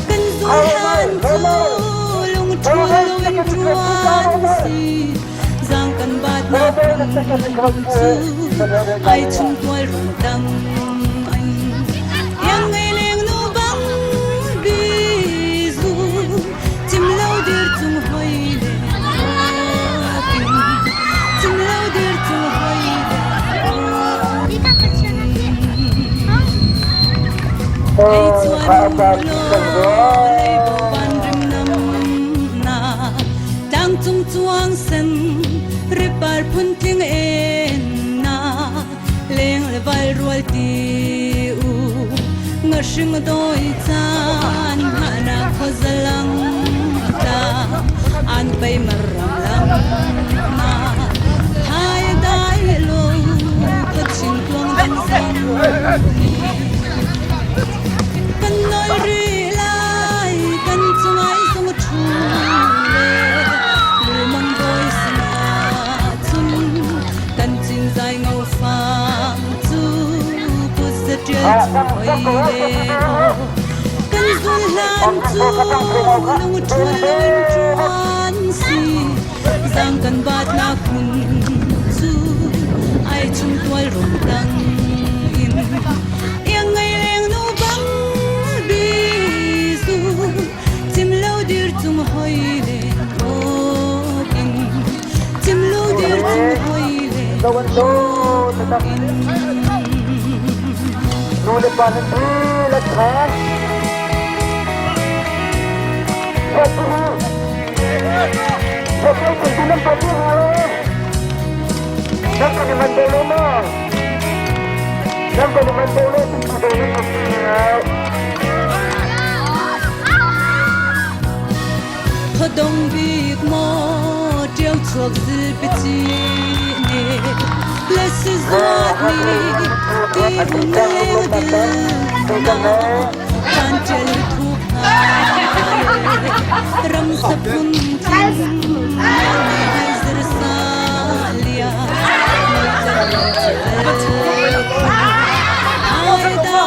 kan zul han cu lung ṭhu loin ṭuan si zang kan bat nak cu ai chung tual rung tang anh yang ngei leng nu bang bi zu chim lo dir chung hoi le chim lo dir chung hoi le Ei chuan lo lei bo van rim nam na tlang cung chuang sen ripar phun tling en na leng le val rual ti u nga hring doi chan ha na kho zalang ta an pei mar ram lam na thai dai lo kho chin tuang dang zam kan noi ri lai kan chungai sung thu le lumang doi sina chun kan chin zai ngau fang chu put sa trial chu hoi le. hlan cu lung ṭhual loin ṭuan si. Zang kan batnak hmun cu ai chung tual rum tang in. Iang ngei leng nu bang bizu cim lo dir cung hoi le in. Cim lo dir cung hoi le in. Nu le pa nan dihlak kha Khuadong bik maw ṭio chuak zil biaci ne le si zuat ni ti um leng dil na kan ṭel thuk hna ram saphun tling hai zir sa lia ai dai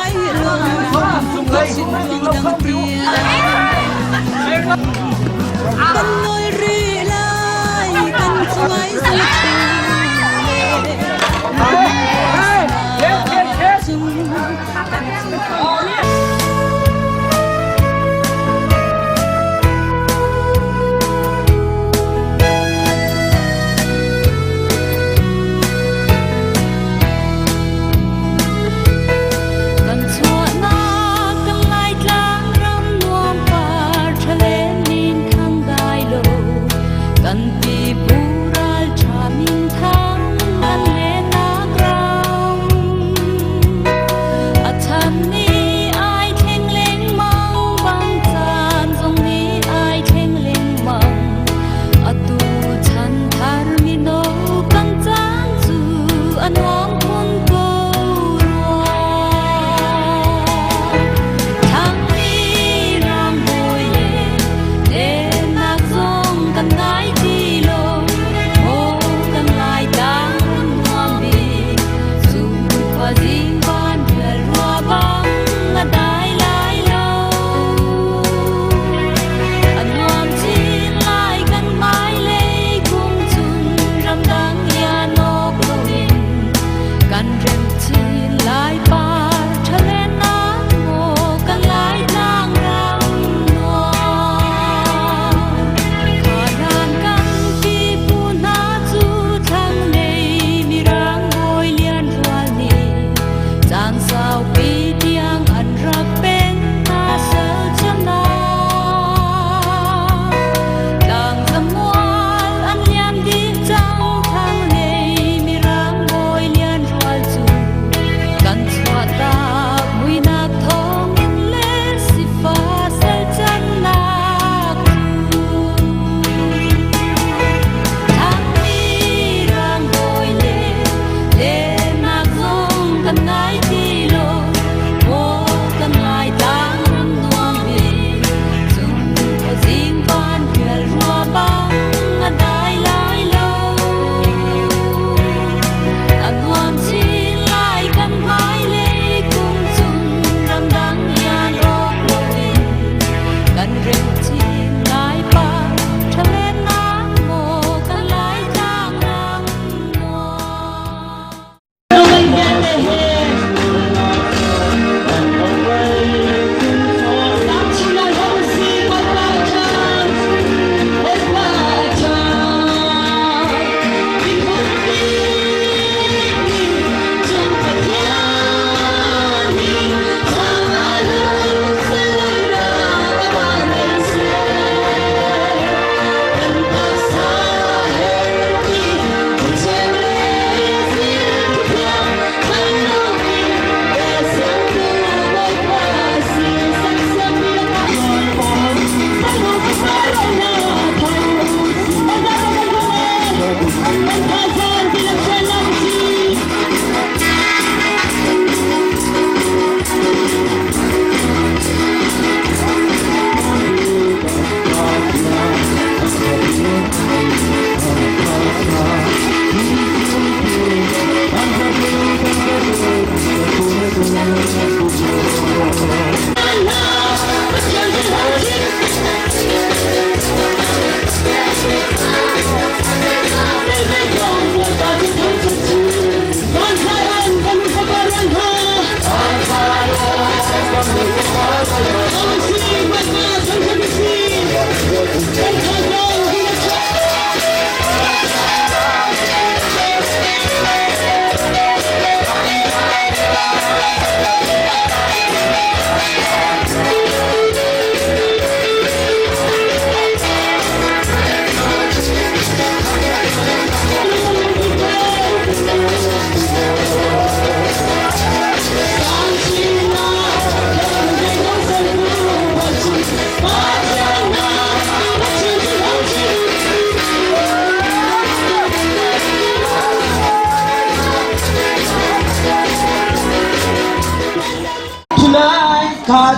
lo chin dang tia kan nawl rih lai kan chungai zu chung kan chung.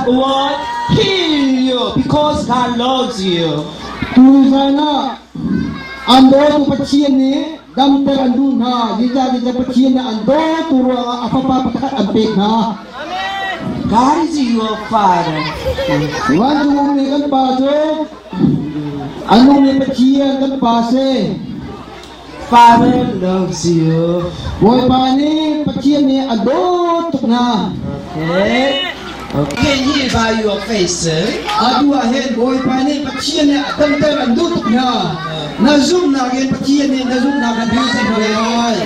will heal you because God loves you. Tuzan ah an dawtu Pathian nih damter an duh hna. Zeicahtiah Pathian nih an dawtu ruangah a fapa pakhat an pek hna. God is your Father. Vancung ummi kan Pa cu a nungmi Pathian kan Pa si. Father loves you. Bawipa nih Pathian nih a dawt tuk hna. Okay. Okay, heal by your face. Atu ah hin Bawipa nih Pathian nih a damter an duh tuk hna. Na zumhnak in Pathian nih na zumhnak na duh cang lai.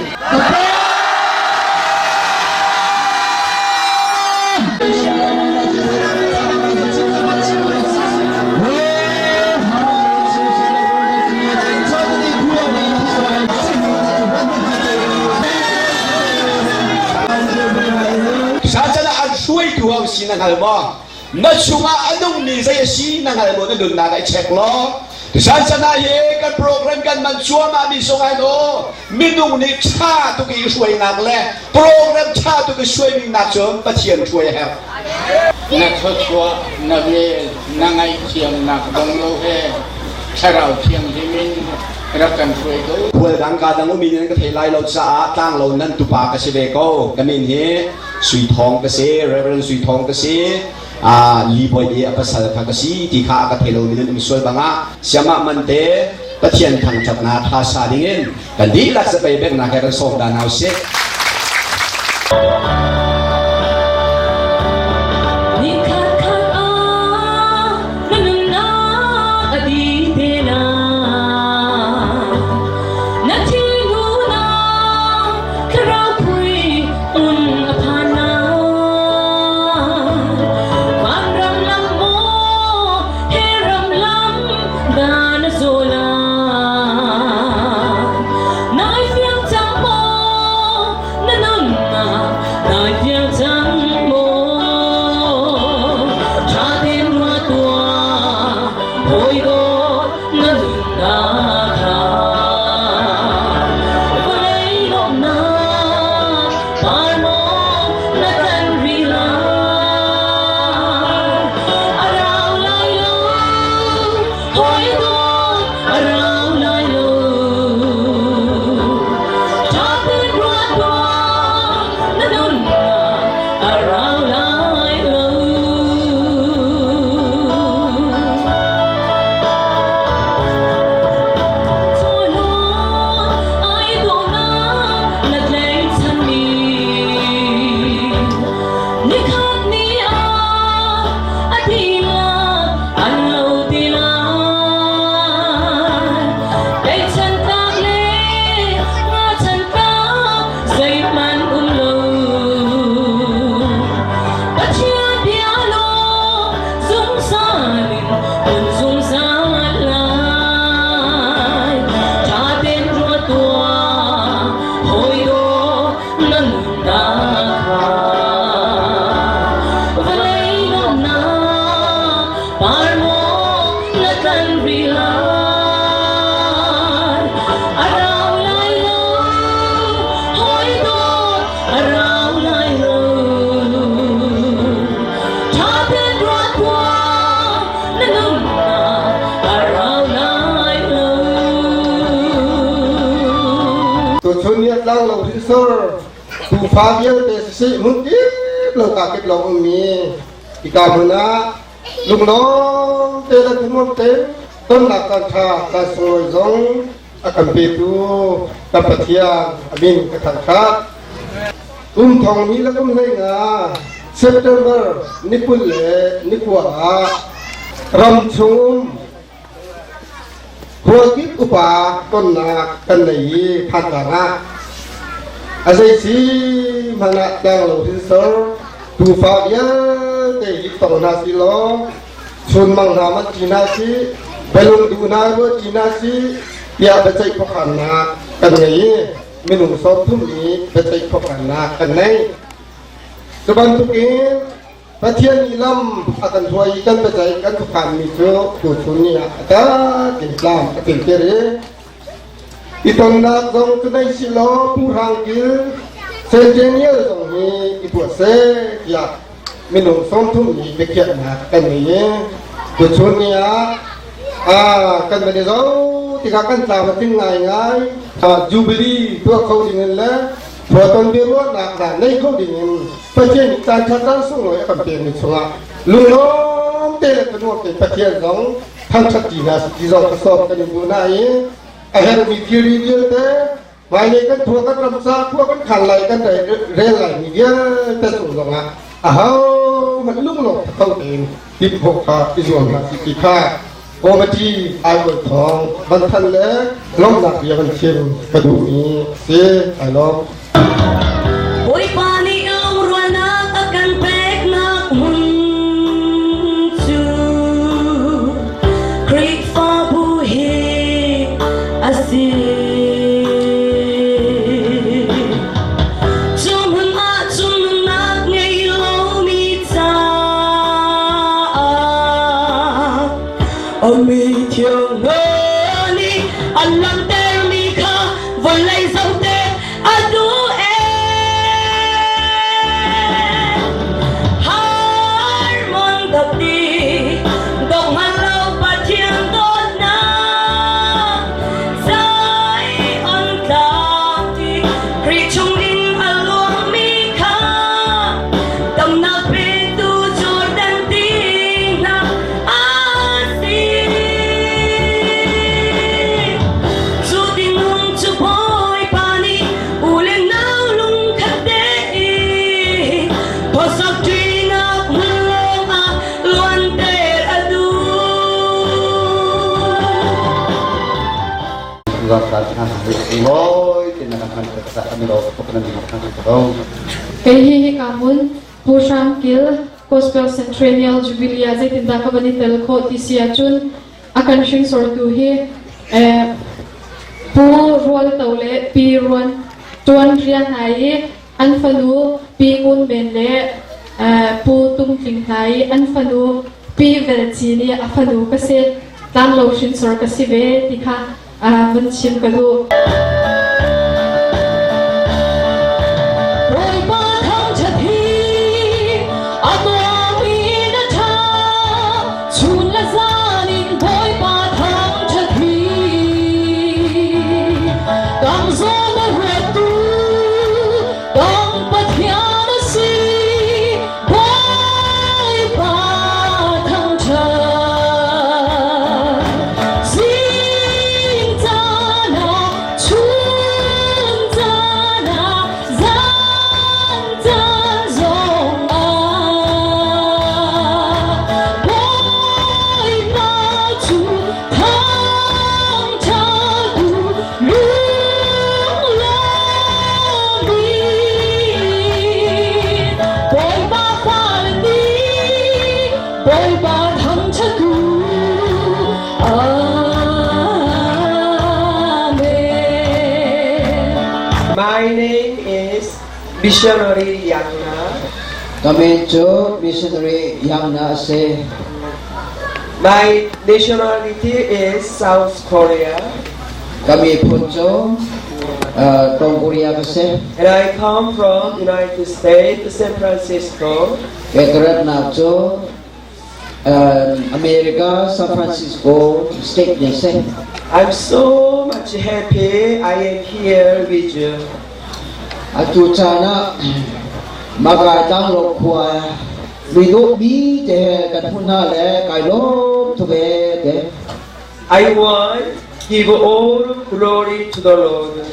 Satan ah an hruaitu ho si na hngal maw? Na chungah a nungmi zei a si na hngal maw? Na nunnak ah i check law. Satan ah hi kan program kan man cuahmah mi zong ah aw minung nih ṭha tuk i hruainak le program ṭha tuk i hruaimi nak cun Pathian hruai a herh. Na thluachuah, na vel, na ngaihthiamnak dong lo he Thlarau Thianghlim in rak kan hruai ko. Khual dang ka dang umi nan ka thei lai lo caah tlanglo nan tupa ka si ve ko. Ka min hi Sui Thawng ka si, Reverend Sui Thawng ka si. Li Boy i a pasal kha ka si ti kha a ka thei lomi nan um sual bangah siamah man te Pathian thangṭhatnak hla sa dingin kan dihlak zapei beknak he kan sawm ta hna usih. Nikhat khat ah na nunnak a dih te lai. Na thinlung thlarau phui un a phan lai. Vanram lam maw he ram lam dah na zaw lai. Nai fiang cang maw na nunnak nai fiang cang maw? Ṭha tein ruah tuah hawi dawt na nunnak kha. Vawlei lawmhnak par maw na tan rih lai? A rau lai lo hawi dawt a rau lai lo. Ṭha tein ruah tuah na nunnak a rau lai lo. Chawhlawn ai dawhnak na tlaihchanmi nikhat ni ah a dihlak an lo ti lai. Tlaihchan tlak le ngachan tlak zeihmanh um lo. Pathian bia law zungzal in hmun zungzal lai. Ṭha tein ruat tuah, hawi dawt na nunnak kha. Vawlei nuamhnak par maw na tlan rih lai? A rau lai lo, hawi dawt a rau lai lo. Ṭha tein ruat tuah, na nunnak a rau lai lo. Tuchun ni tlanglo hrinsor tufa vialte siseh hmunkip lo ka kip lawng ummi hika hmun ah lunglawm te le thanuam te tonnak caan ṭha caan sunglawi zong a kan petu kan Pathian a min ka thangṭhat. Kum thong ni le kum 15 September ni 29 ah ram chung um khualkip upa tonnak kan nei i Thantlang ah a zei si hmanh ah tlanglo hrinsor tufa vialte hi tong hna si law chunmang hna man ṭi hna si belung duh hna rua ṭi hna si tiah biaceih khuakhannak kan ngei i minung 30 nih biaceih khuakhannak kan nei. Cu bantukin Pathian nih lam a kan hruai i kan biaceih kan khuakhanmi cu tuchun ni ah a tak in tlam a tlinter i i tonnak zong cu nei si law Pu Hrang Kil Centennial zong hi i tuah seh tiah. minung 30 nih biakhiahnak kan ngei i tuchun ni ah kan van i zoh tikah kan tlam a tling ngaingai. Jubilee tuah kho ding in le Phuaton biaruahnak hna nei kho ding in Pathian nih caan ṭha caan sunglawi a kan pekmi chungah lunglawm te le thanuam tein Pathian zong thangṭhat ti hna ti zong ka sawm kan in duh hna i a herhmi thilri vialte hmailei kan thua kan ram ca khua kan khan lai kan rel lai mi vialte cung zongah ahohmanh lunglawm kho tein timh khawh kha i zuam hna ti kha committee aiawh thawng van thanh le lawmhnak bia van chim ka duhmi a si. Ai lawm. Bawipa nih lungrualnak a kan peknak hmun cu Khrihfabu hi a si. Cu hmun ah cun nunnak ngei lomi caah a mi thiang hna nih an langhtermi kha vawlei zohte a duh ee. Harmon dapti donghngal lo Pathian dawtnak Zion tlang ti Khrih chungin a luangmi kha damnak petu Jordan ti hna a si. Cu tinung cu Bawipa nih u le nau lungkhat tein khuasak ṭinak hmun lawngah luanter a duh. Kei hi hika hmun Pu Hram Kil Gospel Centennial Jubilee ah zeitindah ka van i tel khawh ti si ahcun a kan hringsortu hi Pu Rual To le Pi Ruan Tuan Rian hna i an fanu Pi Ngun Men le Pu Tum Tling hna i an fanu Pi Vel Ci nih a fanu ka si. Tlanglo hrinsor ka si ve ti kha vun chim ka duh. Bawipa thangṭhat hi a nuam in a ṭha, chun le zan in Bawipa thangṭhat hi. Kan zawn a ruattu kan Pathian a si, Bawipa thangṭhat. Zing caan ah, chun caan ah, zan caan zong ah, Bawipa cu thangṭhat u, lunglawm in. Bawipa fale nih Bawipa thangṭhat u. Amen. My name is Missionary Yang Na. Kami cu missionary Yang Na a si. My nationality is South Korea. Ka miphun cu Tong Korea ka si. And I come from United States, San Francisco. Ka cu America, San Francisco state ni si. I'm so much happy I am here with you. Atu caan ah Magai Tlanglo khua mi dawhmi te he kan hmuh hna le kai lawm tuk ee te. I want give all glory to the Lord.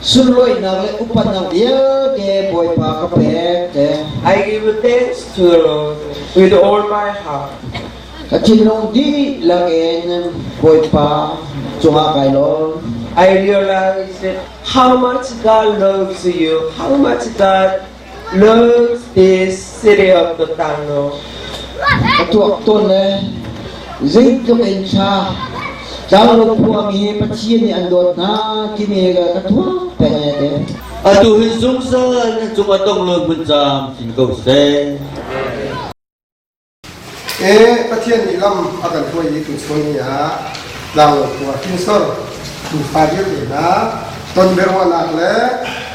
Sunlawinak le upatnak vialte Bawipa ka pek te. I give thanks to the Lord with all my heart. Ka thinlung dihlak in Bawipa cungah kai lawm. I realize how much God loves you, how much God loves this city of the Tanglo. Ka tuak tawn le zeitluk in ṭha Tlanglo khuami hi Pathian nih an dawt hna timi ka tuak peng e te. Atu hi zungzal nan cung a tong lo hmun camcin ko seh. E Pathian nih lam a kan hruai i tuchun ni ah Tlanglo khua hrinsor tufa vialte hna ton biaruahnak le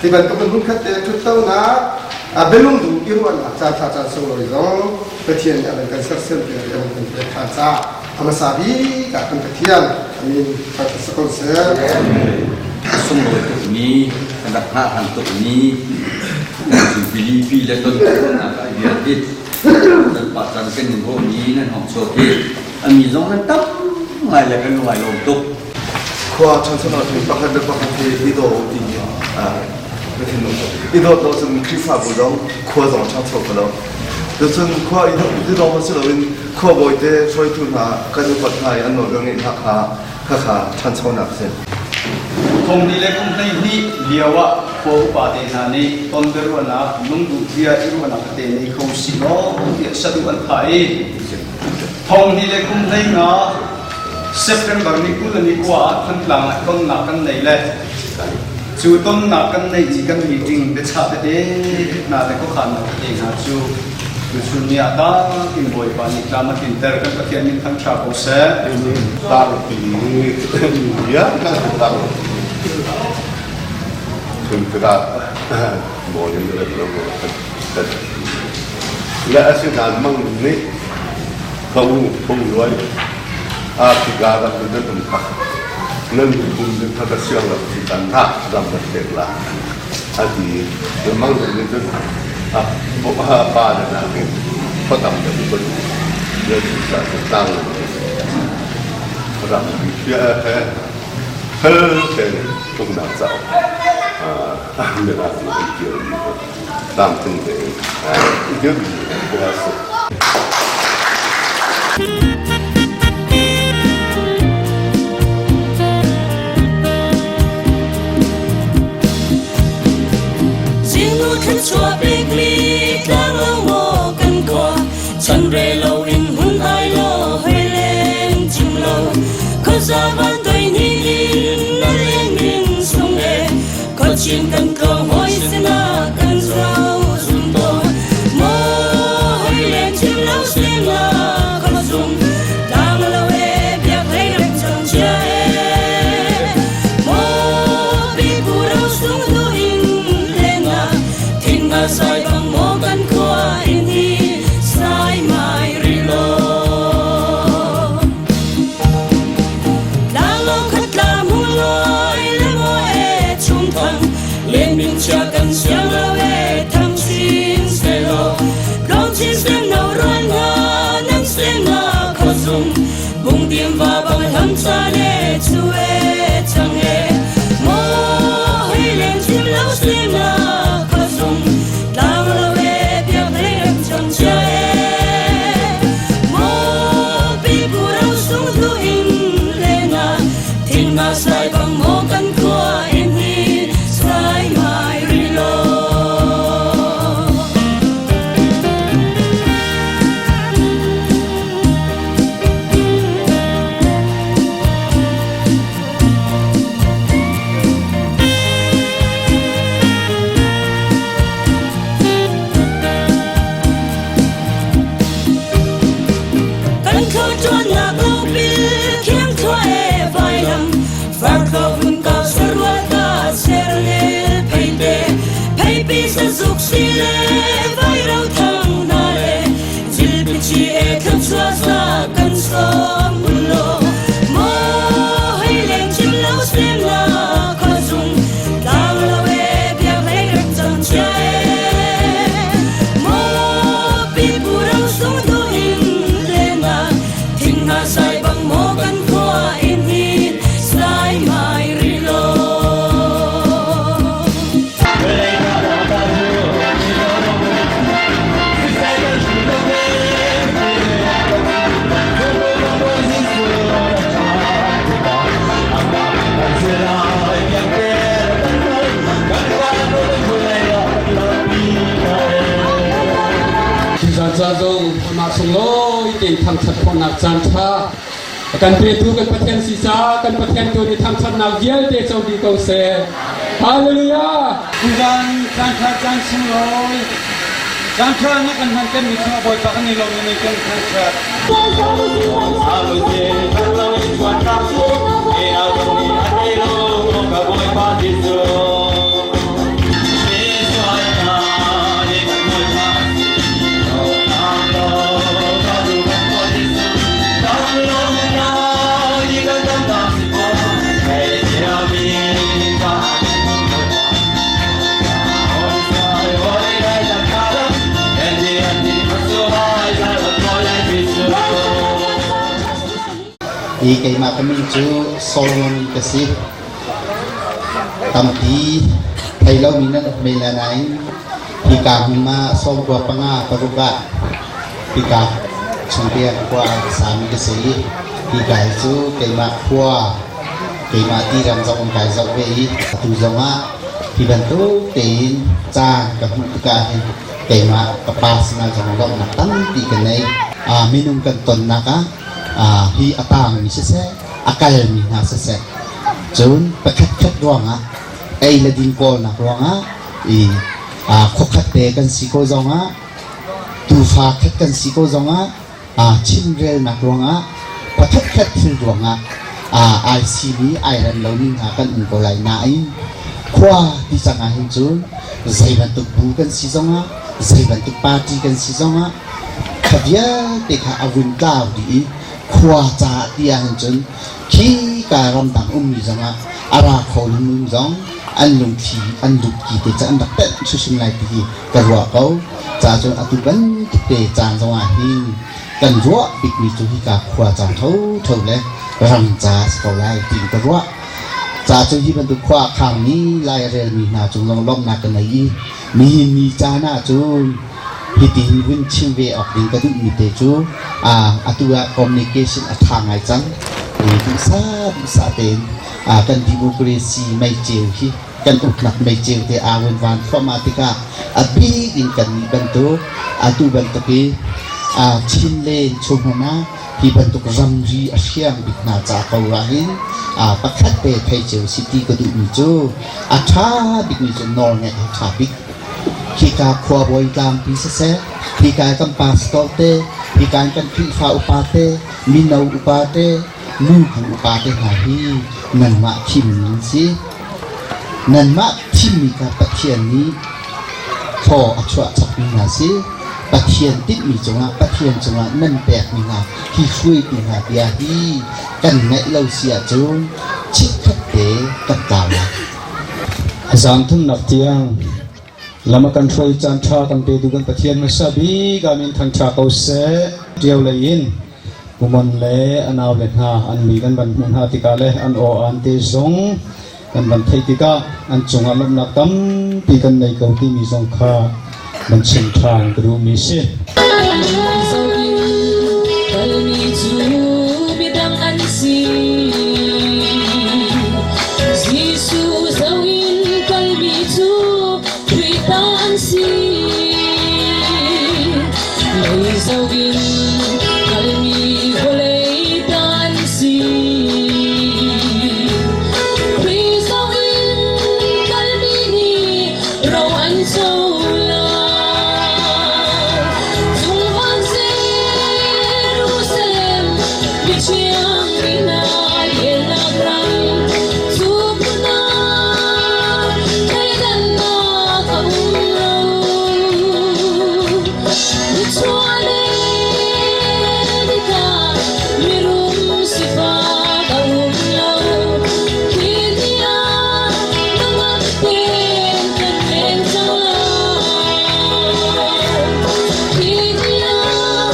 hi bantuk in hmunkhat te ṭhuttonak. Bialungdu i ruahnak caan ṭha caan sunglawi zong Pathian nih a van kan sersiam piak i a van kan pek ṭhan caah a hmasa bik ah kan Pathian a min thangṭhat si ko seh. A sunglawi tukmi, kan rak hngahhlang tukmi kan Jubilee pi le ton khawhnak ah vialte kan pa caan kan in rawhmi nan hong chuak hi a mi zong nan tam ngai le kan lungai lawm tuk. Khua ṭhanchonak hi pakhat le pakhat hi i daw u ti hi na thinlung i dawt lo cun Khrihfabu zong khua zong ṭhangcho kho lo. Tucun khua i lawng si loin khua bawi te hruaitu hna kan upat hna i an nawl kan ngeih hna kha khakha ṭhanchonak a si. Kum li le kum 12 lio ah khua upa te hna nih ton biaruahnak lungduh zia i ruahnak tete nei kho si law tiah saduh an thah i thong hnih le kum 15 September ni 22 ah Thantlang ah tonnak kan nei le cu tonnak kan neih i kan meeting biachah tete hna le khuakhannak tete hna cu tuchun ni ah takin Bawipa nih tlam a tlinter kan Pathian min thangṭha ko seh. Tlangpi bia kan tlangpi chun tikah maw in rem lo kan le asinain mang nih ka u phung luai Africa ram in nan um kha nan miphun nih kha ka siang lo ti tan hna ram kan pek la a ti mang nih cun a pa le nakin khuatam deuh in le cucaah tlang ram he fel tein uknak cauk mirang nih an ṭialmi tlamtling tein i dirmi a si. Zingnu thluachuah pekmi tlanglo maw kan khua chan re lo in hun ai lo hoi leng chim lo khuaza van toi ni in na leng in sung e khuachin kan tlawng hoi sina kan zau zum to maw hoi leng chim lo sing la khuazung tlang lo e biak hlei rem chang chia e maw pi pu ro sung du in lenga thin sai bang maw kan khua in hi sai mai ri lo tlang lo khat tla mu loi le mo e chung thang len min chia kan siang lo e thang chin se lo long chin sem no ruan nga nan se nga kho sung bung tiam va bang lam cha le chu e chang e mo hei leng chim lo se nga kho sung tlang lo e biak hlei rem chang chia e mo pi pu ro sung du in le nga thin nga sai bang mo kan khua in hi sai mai ri lo. Kan thluachuahnak lopil khiang thlua e vailam farthlo vun kau sarual ka ser le pheite pheipi sazuk si le vairo thang na le jilpi chi e thluachuah za kan som lo mo hei leng chim lo sem na khazung tlang lo e biak hlei rem chang chia e mo pi pu ro sung du in le nga thing nga sai bang mo kan khua in hi sai mai ri lo. Tuzan ca zong amah sunglawi tein thangṭhat khawhnak caan ṭha kan petu kan Pathian si ca kan Pathian tu nih thangṭhatnak vialte co dih ko seh. Hallelujah! Tuzan caan ṭha caan sunglawi caan ṭha na kan hman kan mi chungah Bawipa kan i lawm i kan thangṭhat. I keimah ka min cu Solomon ka si. Tampi thei lomi nan um men lai nain hika hmun ah 95 paruk ah hika chungtiang khua a sami ka si i hika hi cu keimah khua keimah tiram zong in kai zoh ve i atu zong ah hi bantuk tein caan ka hmuh tikah hin keimah ka pa sinah zong lawmhnak tampi ka nei. Minung kan tonnak ah hi a tangmi siseh a kalmi hna siseh cun pakhatkhat ruangah ei le din kawlnak ruangah i khuakhat te kan si ko zongah tufa khat kan si ko zongah chimrelnak ruangah pakhatkhat thil ruangah ai simi ai rem lomi hna kan um ko lai nain khua ti cang ah hin cun zei bantuk bu kan si zongah zei bantuk party kan si zongah kha vialte kha a vun tlau dih i khua caah ti ahhin cun khi ka ramdang ummi zongah a ra kho lungum zong an lungthli an lutki te cu an rak tenh hrimhrim lai ti hi ka ruah ko. Ca cun atu bantuk te caan zongah hin kan ruah bikmi cu hika khua caan thotho le ram ca si ko lai tiin ka ruah. Ca cu hi bantuk khua a khangmi lai a relmi hna cung zong lawmhnak ka nei i nihin ni caan ah cun hitin vun chim ve awk ding ka duhmi te cu atu ah communication a ṭha ngai cang. Duhsah duhsah tein kan democracy meiceu hi kan uknak meiceu te aa vun van thluahmah tikah a bik in kannih bantuk atu bantuk i Chinland chung hmanh ah hi bantuk ramri a hriang bik hna ca ko ah hin pakhat te thei cio si ti ka duhmi cu a ṭha bikmi cu nawlngaih a ṭha bik. Hika khuabawi tlangpi siseh, hika kan pastor te, hika in kan Khrihfa upa te, mino upa te, nubu upa te hna hi nanmah thimmi nan si. Nanmah thimmi kha Pathian nih thaw a chuah chapmi hna si. Pathian tinhmi cungah Pathian cungah nan pekmi hna hi hruaitu hna bia hi kan ngaih lo si ahcun chikkhat te kan tlau lai. Zan thumnak tiang lam a kan hruai caan ṭha kan petu kan Pathian hmasa bik ah min thangṭha ko seh. Ṭio lei in Pumon le a naule hna an mi kan van hmuh hna tikah le an aw an te zong kan van theih tikah an cungah lawmhnak tampi kan nei ko timi zong kha van chim ṭhan ka duhmi si. Kalmi cu midang an si. Jesuh zoh in kalmi cu Khrih ta an si. Lei zoh in kalmi vawlei ta an si. Khrih zoh in kalmi nih ro an co lai. Zungvan Jerusalem mithiang mi hna lennak ram cu hmun ah thleidannak a um lo. Nichuah le nitlak mirum sifak a um lo. Khi ni ah nangmah tein kan leng cang lai. Khi ni ah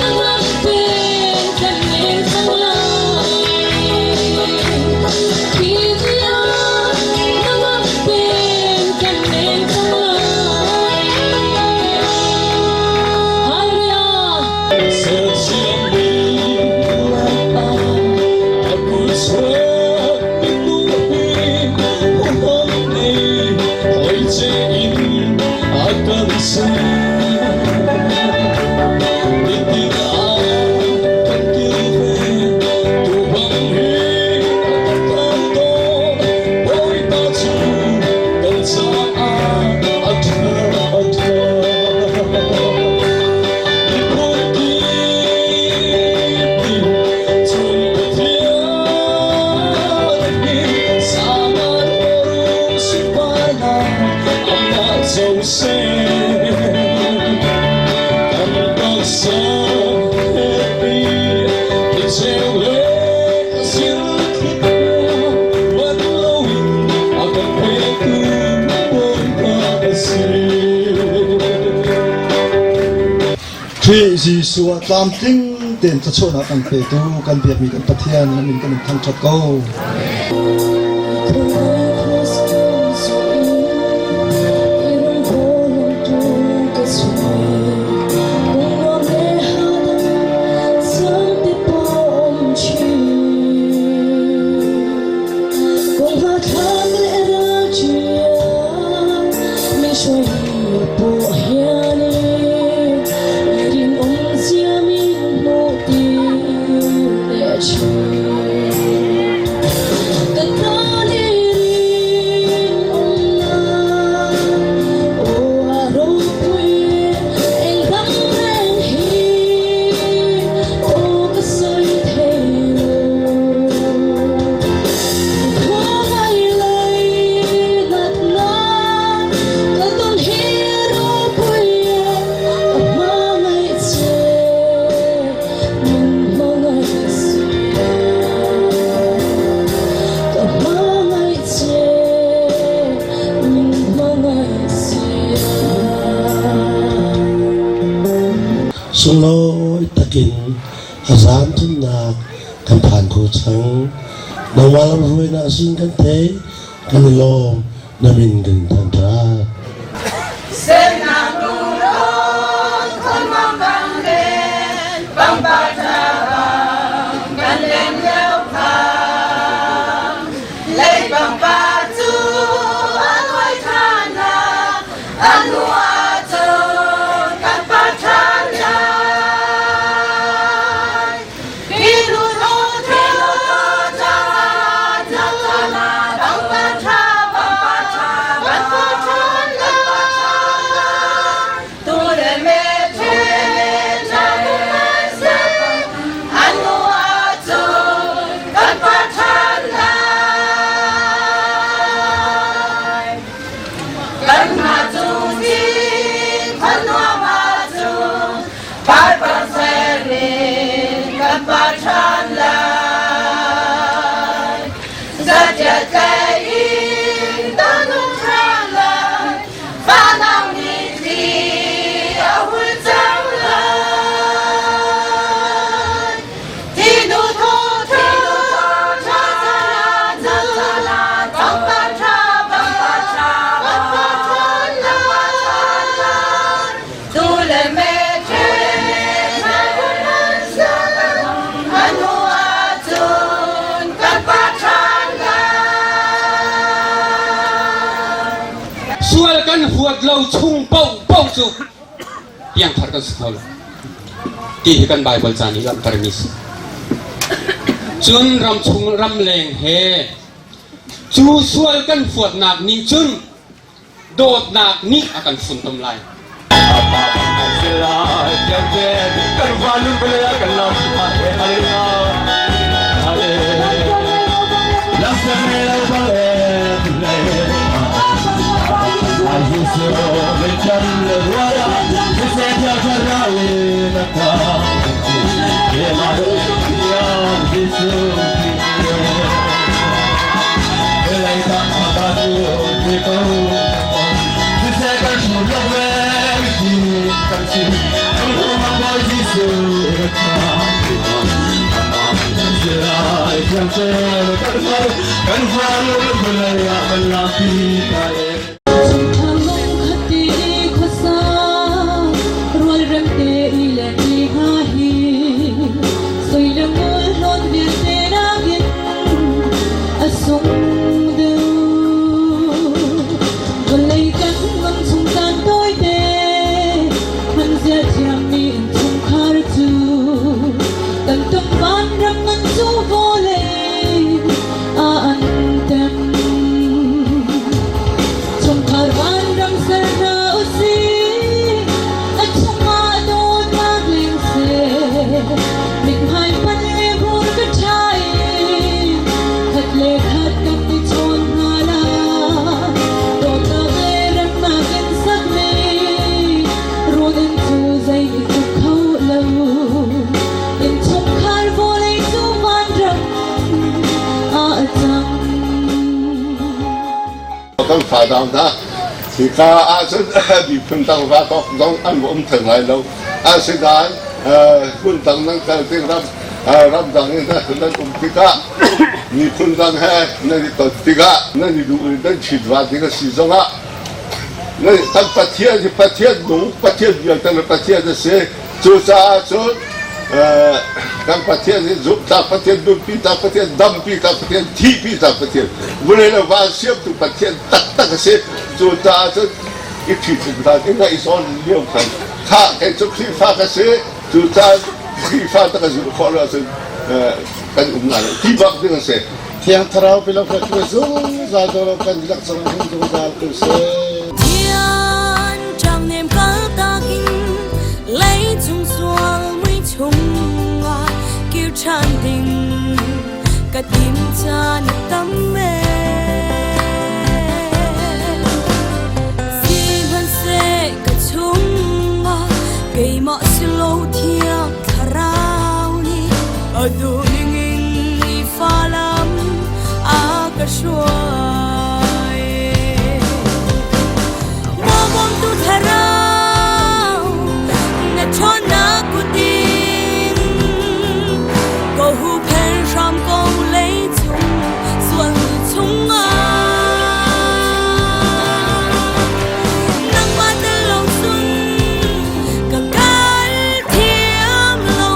nangmah tein kan leng cang lai. Khi ni ah nangmah tein kan leng cang lai. Hallelujah. Sersiammi Laipa, ka kut chuak minung hi huham nei hoi che in a kan ser. Nitin ah kan kilven, tu bang hi a kan dawn, Bawipa cu kan caah a ṭha a ṭha. Miphun kip nih cun Pathian hi sangan rum sunparnak amah co seh. Kan taksa he i cheu le zil man loin a kan petu Bawipa a si. Khrih Jesuh ah tlamtling tein thluachuahnak kan petu kan biakmi kan Pathian na min kan in thangṭhat ko. Sunglawi takin a zan thumnak kan phan kho cang. Nangmah lam hruainak sin kan thei, kan i lawm, na min kan thangṭhat. Semnak lunglawn khonmang bang le pangpar tha bang kan len lio khang. Lei pangpar cu a luai ṭhan la, a hnu ahcun kan par ṭhan lai. Sual kan huat lo chung paohpaoh cu piangthar kan si kho lo ti hi kan Baibal ca nih langhtermi si. Cun ramchung ramleng he cu sual kan huatnak nih cun dawtnak nih a kan funtom lai. Kan fa dang hna hika ahcun miphun dang va kok zong an um theng lai lo. Asinain. Hmun dang nan kal tik ram ramdang in nan um tikah miphun dang he nan i ton tikah nan i duh in nan ṭhitva ding a si zongah kan Pathian hi Pathian nung Pathian vialte le Pathian a si. Cucaah cun kan Pathian hi zumhtlak Pathian, nunpi tlak Pathian, dampi tlak Pathian, thihpi tlak Pathian, vulei le van siamtu Pathian taktak a si. Cucaah cun i ṭhitum hna ding ah i zawn lio khan khah kei cu Khrihfa ka si. Cucaah Khrihfa ta ka zulh khawh lo ahcun kan um lai lo ti bak ding a si. Thiang Thlarau pilok he hruai zungzal dawh lo kan dihlak cang hung zungzal ko seh. Thian ṭangnem kaltak in leicung sual mui chungah kir ṭhan ding ka tim caan tam e. Sihmanhseh ka chungah keimah si lo thiang thlarau nih a duh ningin nifa lam a ka hruai. Maw bawmtu thlarau na ṭhawnnak kutin ka huhphenh hram ko leicung sualmi chungah. Nangmah tel lo cun ka kal thiam lo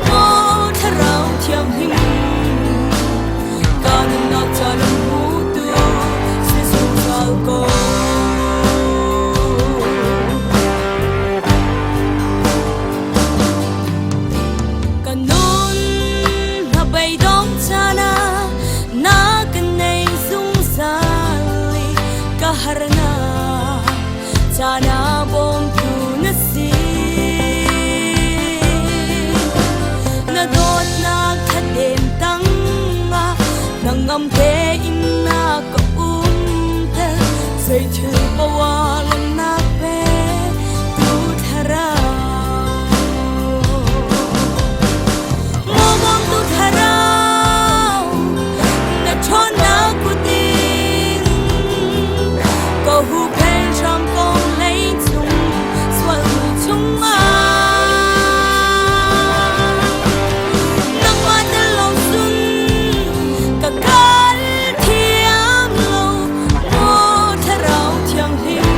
maw thlarau thianghlim ka nunnak ca lamhmutu si zungzal ko. Ka nun hnabeidong caan ah na ka nei zungzal i ka harnak caan ah bawmtu na si. Na dawtnak thladem tangah hnangam tein na ka umter zeithil poah lawmhnak pe tu thlarau. Maw bawmtu thlarau na ṭhawnnak kutin ka huhphenh hram ko leicung sual mui chungah. Nangmah tel lo cun ka kal thiam lo maw thlarau thianghlim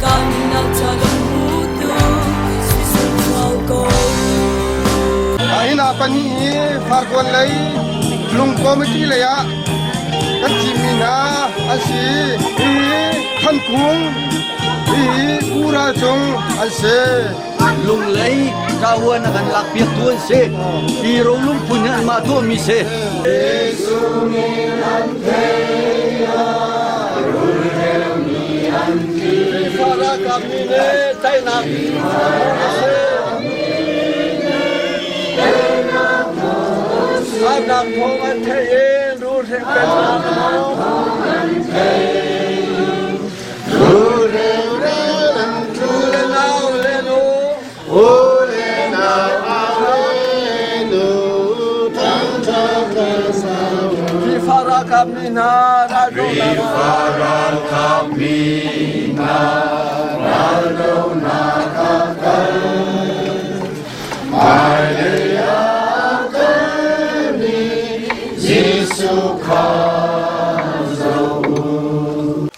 ka nunnak ca lamhmutu si zungzal ko. Hi hna pahnih hi Farkawn lei Lung Committee lei ah kan thimmi hna an si. Hihi Thankung, hihi Pu Ral Cung an si. Lunglei kahuan a kan lakpiaktu an si. Hi rolung phun hi anmah tuahmi si. Jesuh min an thei ah rulhreu-mi an tli. Khrihfa ralkap mi nih teinak a si. Harnak thawng an theih in rulhreu pennak U le nau le nu U le nau au le nu thangṭhat kan sau. Khrihfa ralkap mi hna raldohnak Khrihfa ralkap mi hna raldohnak ah kal. Hmailei ah kalmi Jesuh kha zoh u.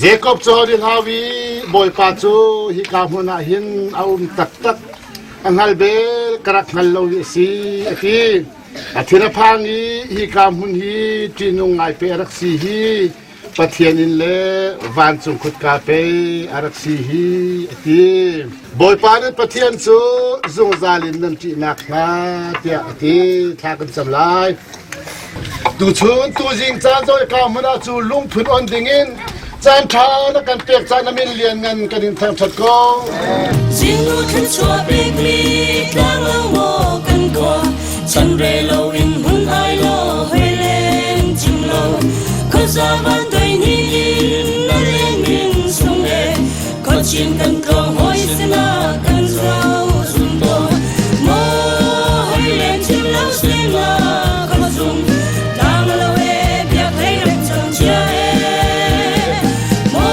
Jakob cu a hau i Bawipa cu hika hmun ah hin a um taktak a hngal bel ka rak hngal lo hi a si a ti. A thin a phang i hika hmun hi ṭihnung ngai pe a rak si hi Pathian inn le vancung kutka pei a rak si hi a ti. Bawipa nan Pathian cu zungzal in nan ṭihnak hnga tiah a ti. Thla kan cam lai. Tuchun tuzing caan zawi ka hmun ah cu lungphun on dingin caan ṭha na kan pek caan na min lian ngan kan in thangṭhat ko. Zingnu thluachuah pekmi tlang lo maw kan khua chan re lo in hun ai lo hoi leng chim lo khuaza van doi ni in na leng min sung e khuachin kan tlawng hoi sina kan zau zum to mo hoi leng chim lo sina khuazung tlang lo e biak hlei rem cang chia e mo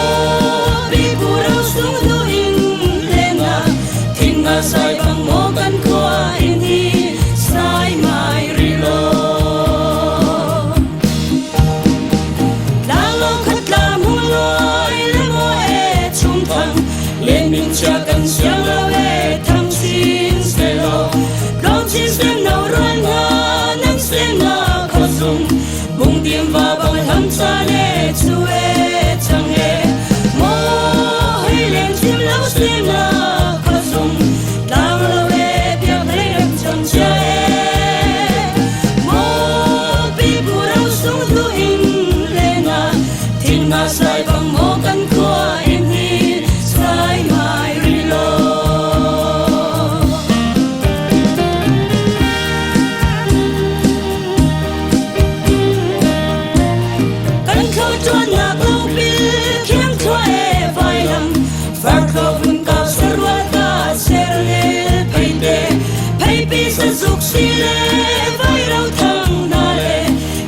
pi pu ro sung du in lena thin nga. caan e cu e cang e Maw hei leng cim lo semnak khuazung tlang lo e biak hlei rem cang cia e Maw pipu ro sung du in lena thing na sai bang maw kan khua in hi sai mai ri lo. Kan thlo ṭuannak lopil khiang thua e vailam farthlo vun kau sarual ka ser le pheite pheipi sazuk si le vairo thang na le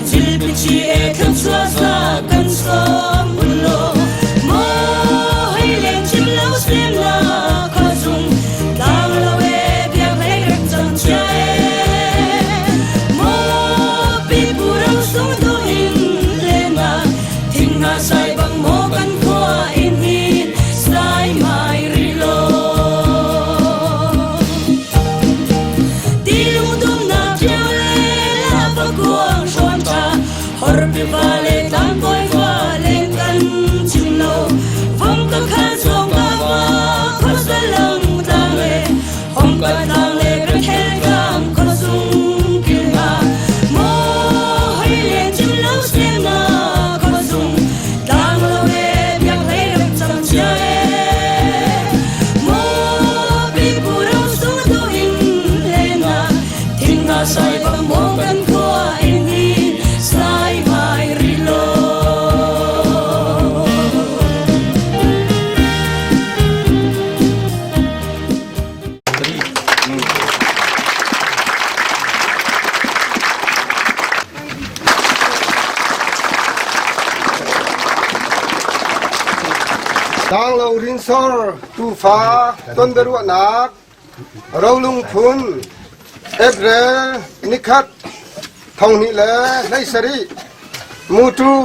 jilpi chi e thluachuah za kan sawm ulo maw hei leng chim lo sem na khuazung tlang lo e biak hlei rem cang chia e maw pipu ro sung du in le na thing na sai bang maw kan khua in hi sai mai ri lo Tilung dum na ṭio le la kuang hrawn ṭha horpi va le tlangkawi va len kan chim lo vom ka khan zong ka va khuasal lang tlang le hom ka tlang le Bethel tlang khuazung kil nga maw hei len chim lo sem na khuazung tlang lo e biak hlei rem cang chia e maw pipu ro sung du in le na thing na sai bang maw kan khua in hi sai mai ri lo. Tlanglo hrinsor tufa tonbiaruahnak rolung phun April nikhat 2017 mutu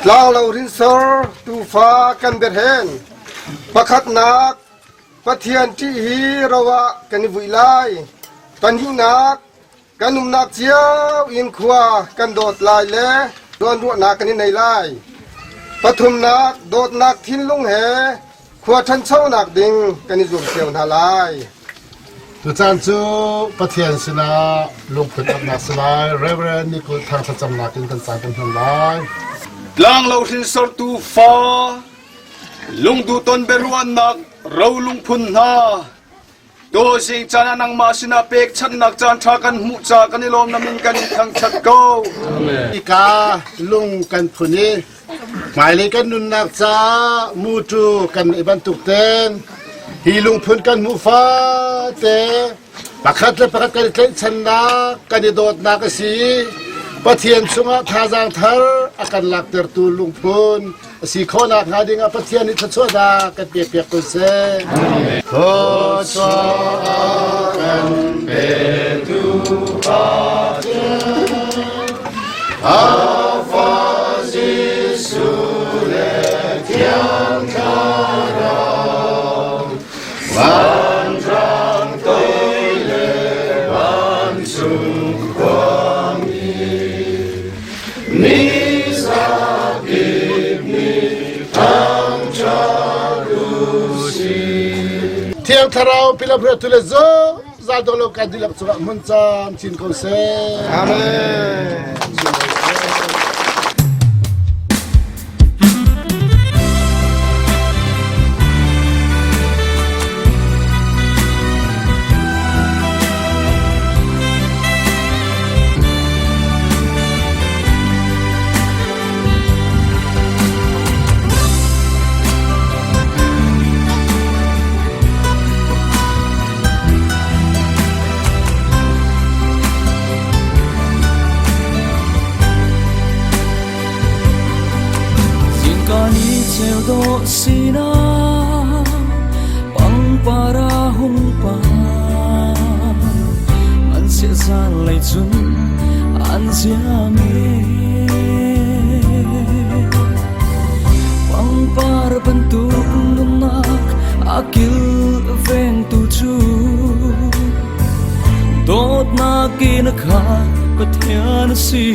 tlanglo hrinsor tufa kan biahren pakhatnak Pathian ṭih hi ro ah kan i vui lai. Pahnihnak, kan umnak cio in khua kan dawt lai le tuanruahnak kan i nei lai. Pathumnak, dawtnak thinlung he khua ṭhanchonak ding kan i zuam cio hna lai. Tucaan cu Pathian sinah lungput apnak si lai. Reverend Nikul Thang thlacamnak in kan caan kan hman lai. Tlanglo hrinsortu fa Lungduh ton biaruahnak rolung phun hna Tuzing caan ah nangmah sinah pekchanhnak caan ṭha kan hmuh caah kan i lawm na min kan in thangṭhat ko. Ika lung kan phun i hmailei kan nunnak caah mutu kan i bantuk ten hi lungphun kan hmuh fate Pakhat le pakhat kan i tlaihchannak, kan i dawtnak a si. Pathian chungah thazaang thar a kan laktertu lungphun a si khawhnak hnga dingah Pathian nih thluachuahnak kan pekpiak ko seh. Thluachuah a kan petu Pathian, a Fa Jesuh le Thiang Thlarau, Vanrang toi le vancung khuami, mi zakip nih thangṭhat u sih. Thiang Thlarau pilapre tu le zo zal dolo kan dihlak cungah hmun cam chin ko seh. Amen. Zingka ni ceu dawh sinah pangpar a hung par. An sia zanlei cun an ziam Pangpar bantuk nunnak a kilvengtu cu dawtnak in a khat Pathian a si.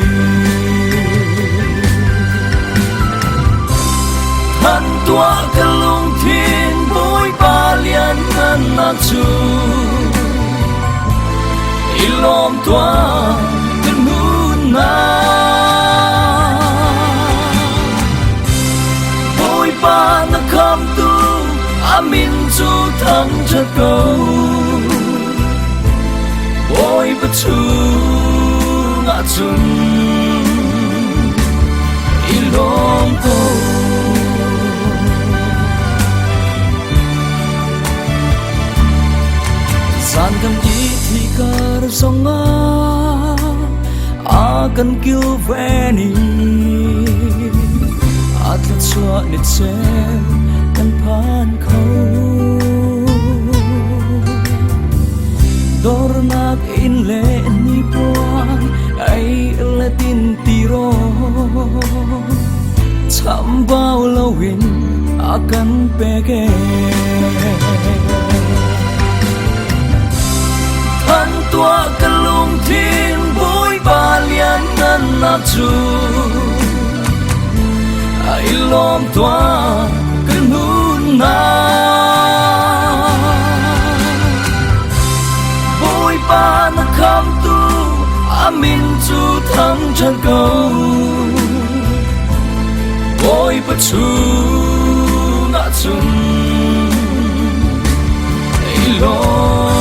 tuah ka lungthin Bawipa lianngannak cu i lawm tuah kan hmunnak. Bawipa na khamtu a min cu thangṭhat ko. Bawipa chungah cun i lawm ko. Zan kan i thi kar zongah a kan kilven i a thluachuah ni ceu kan phan kho. Dornak inn le nipuan ei le tin tiro chambau loin a kan pek e. Than tuah ka lungthin Bawipa lianngannak cu ai lawm tuah ka nunnak. Bawipa na khamtu a min cu thangṭhat ko. Bawipa chungah cun i lawm.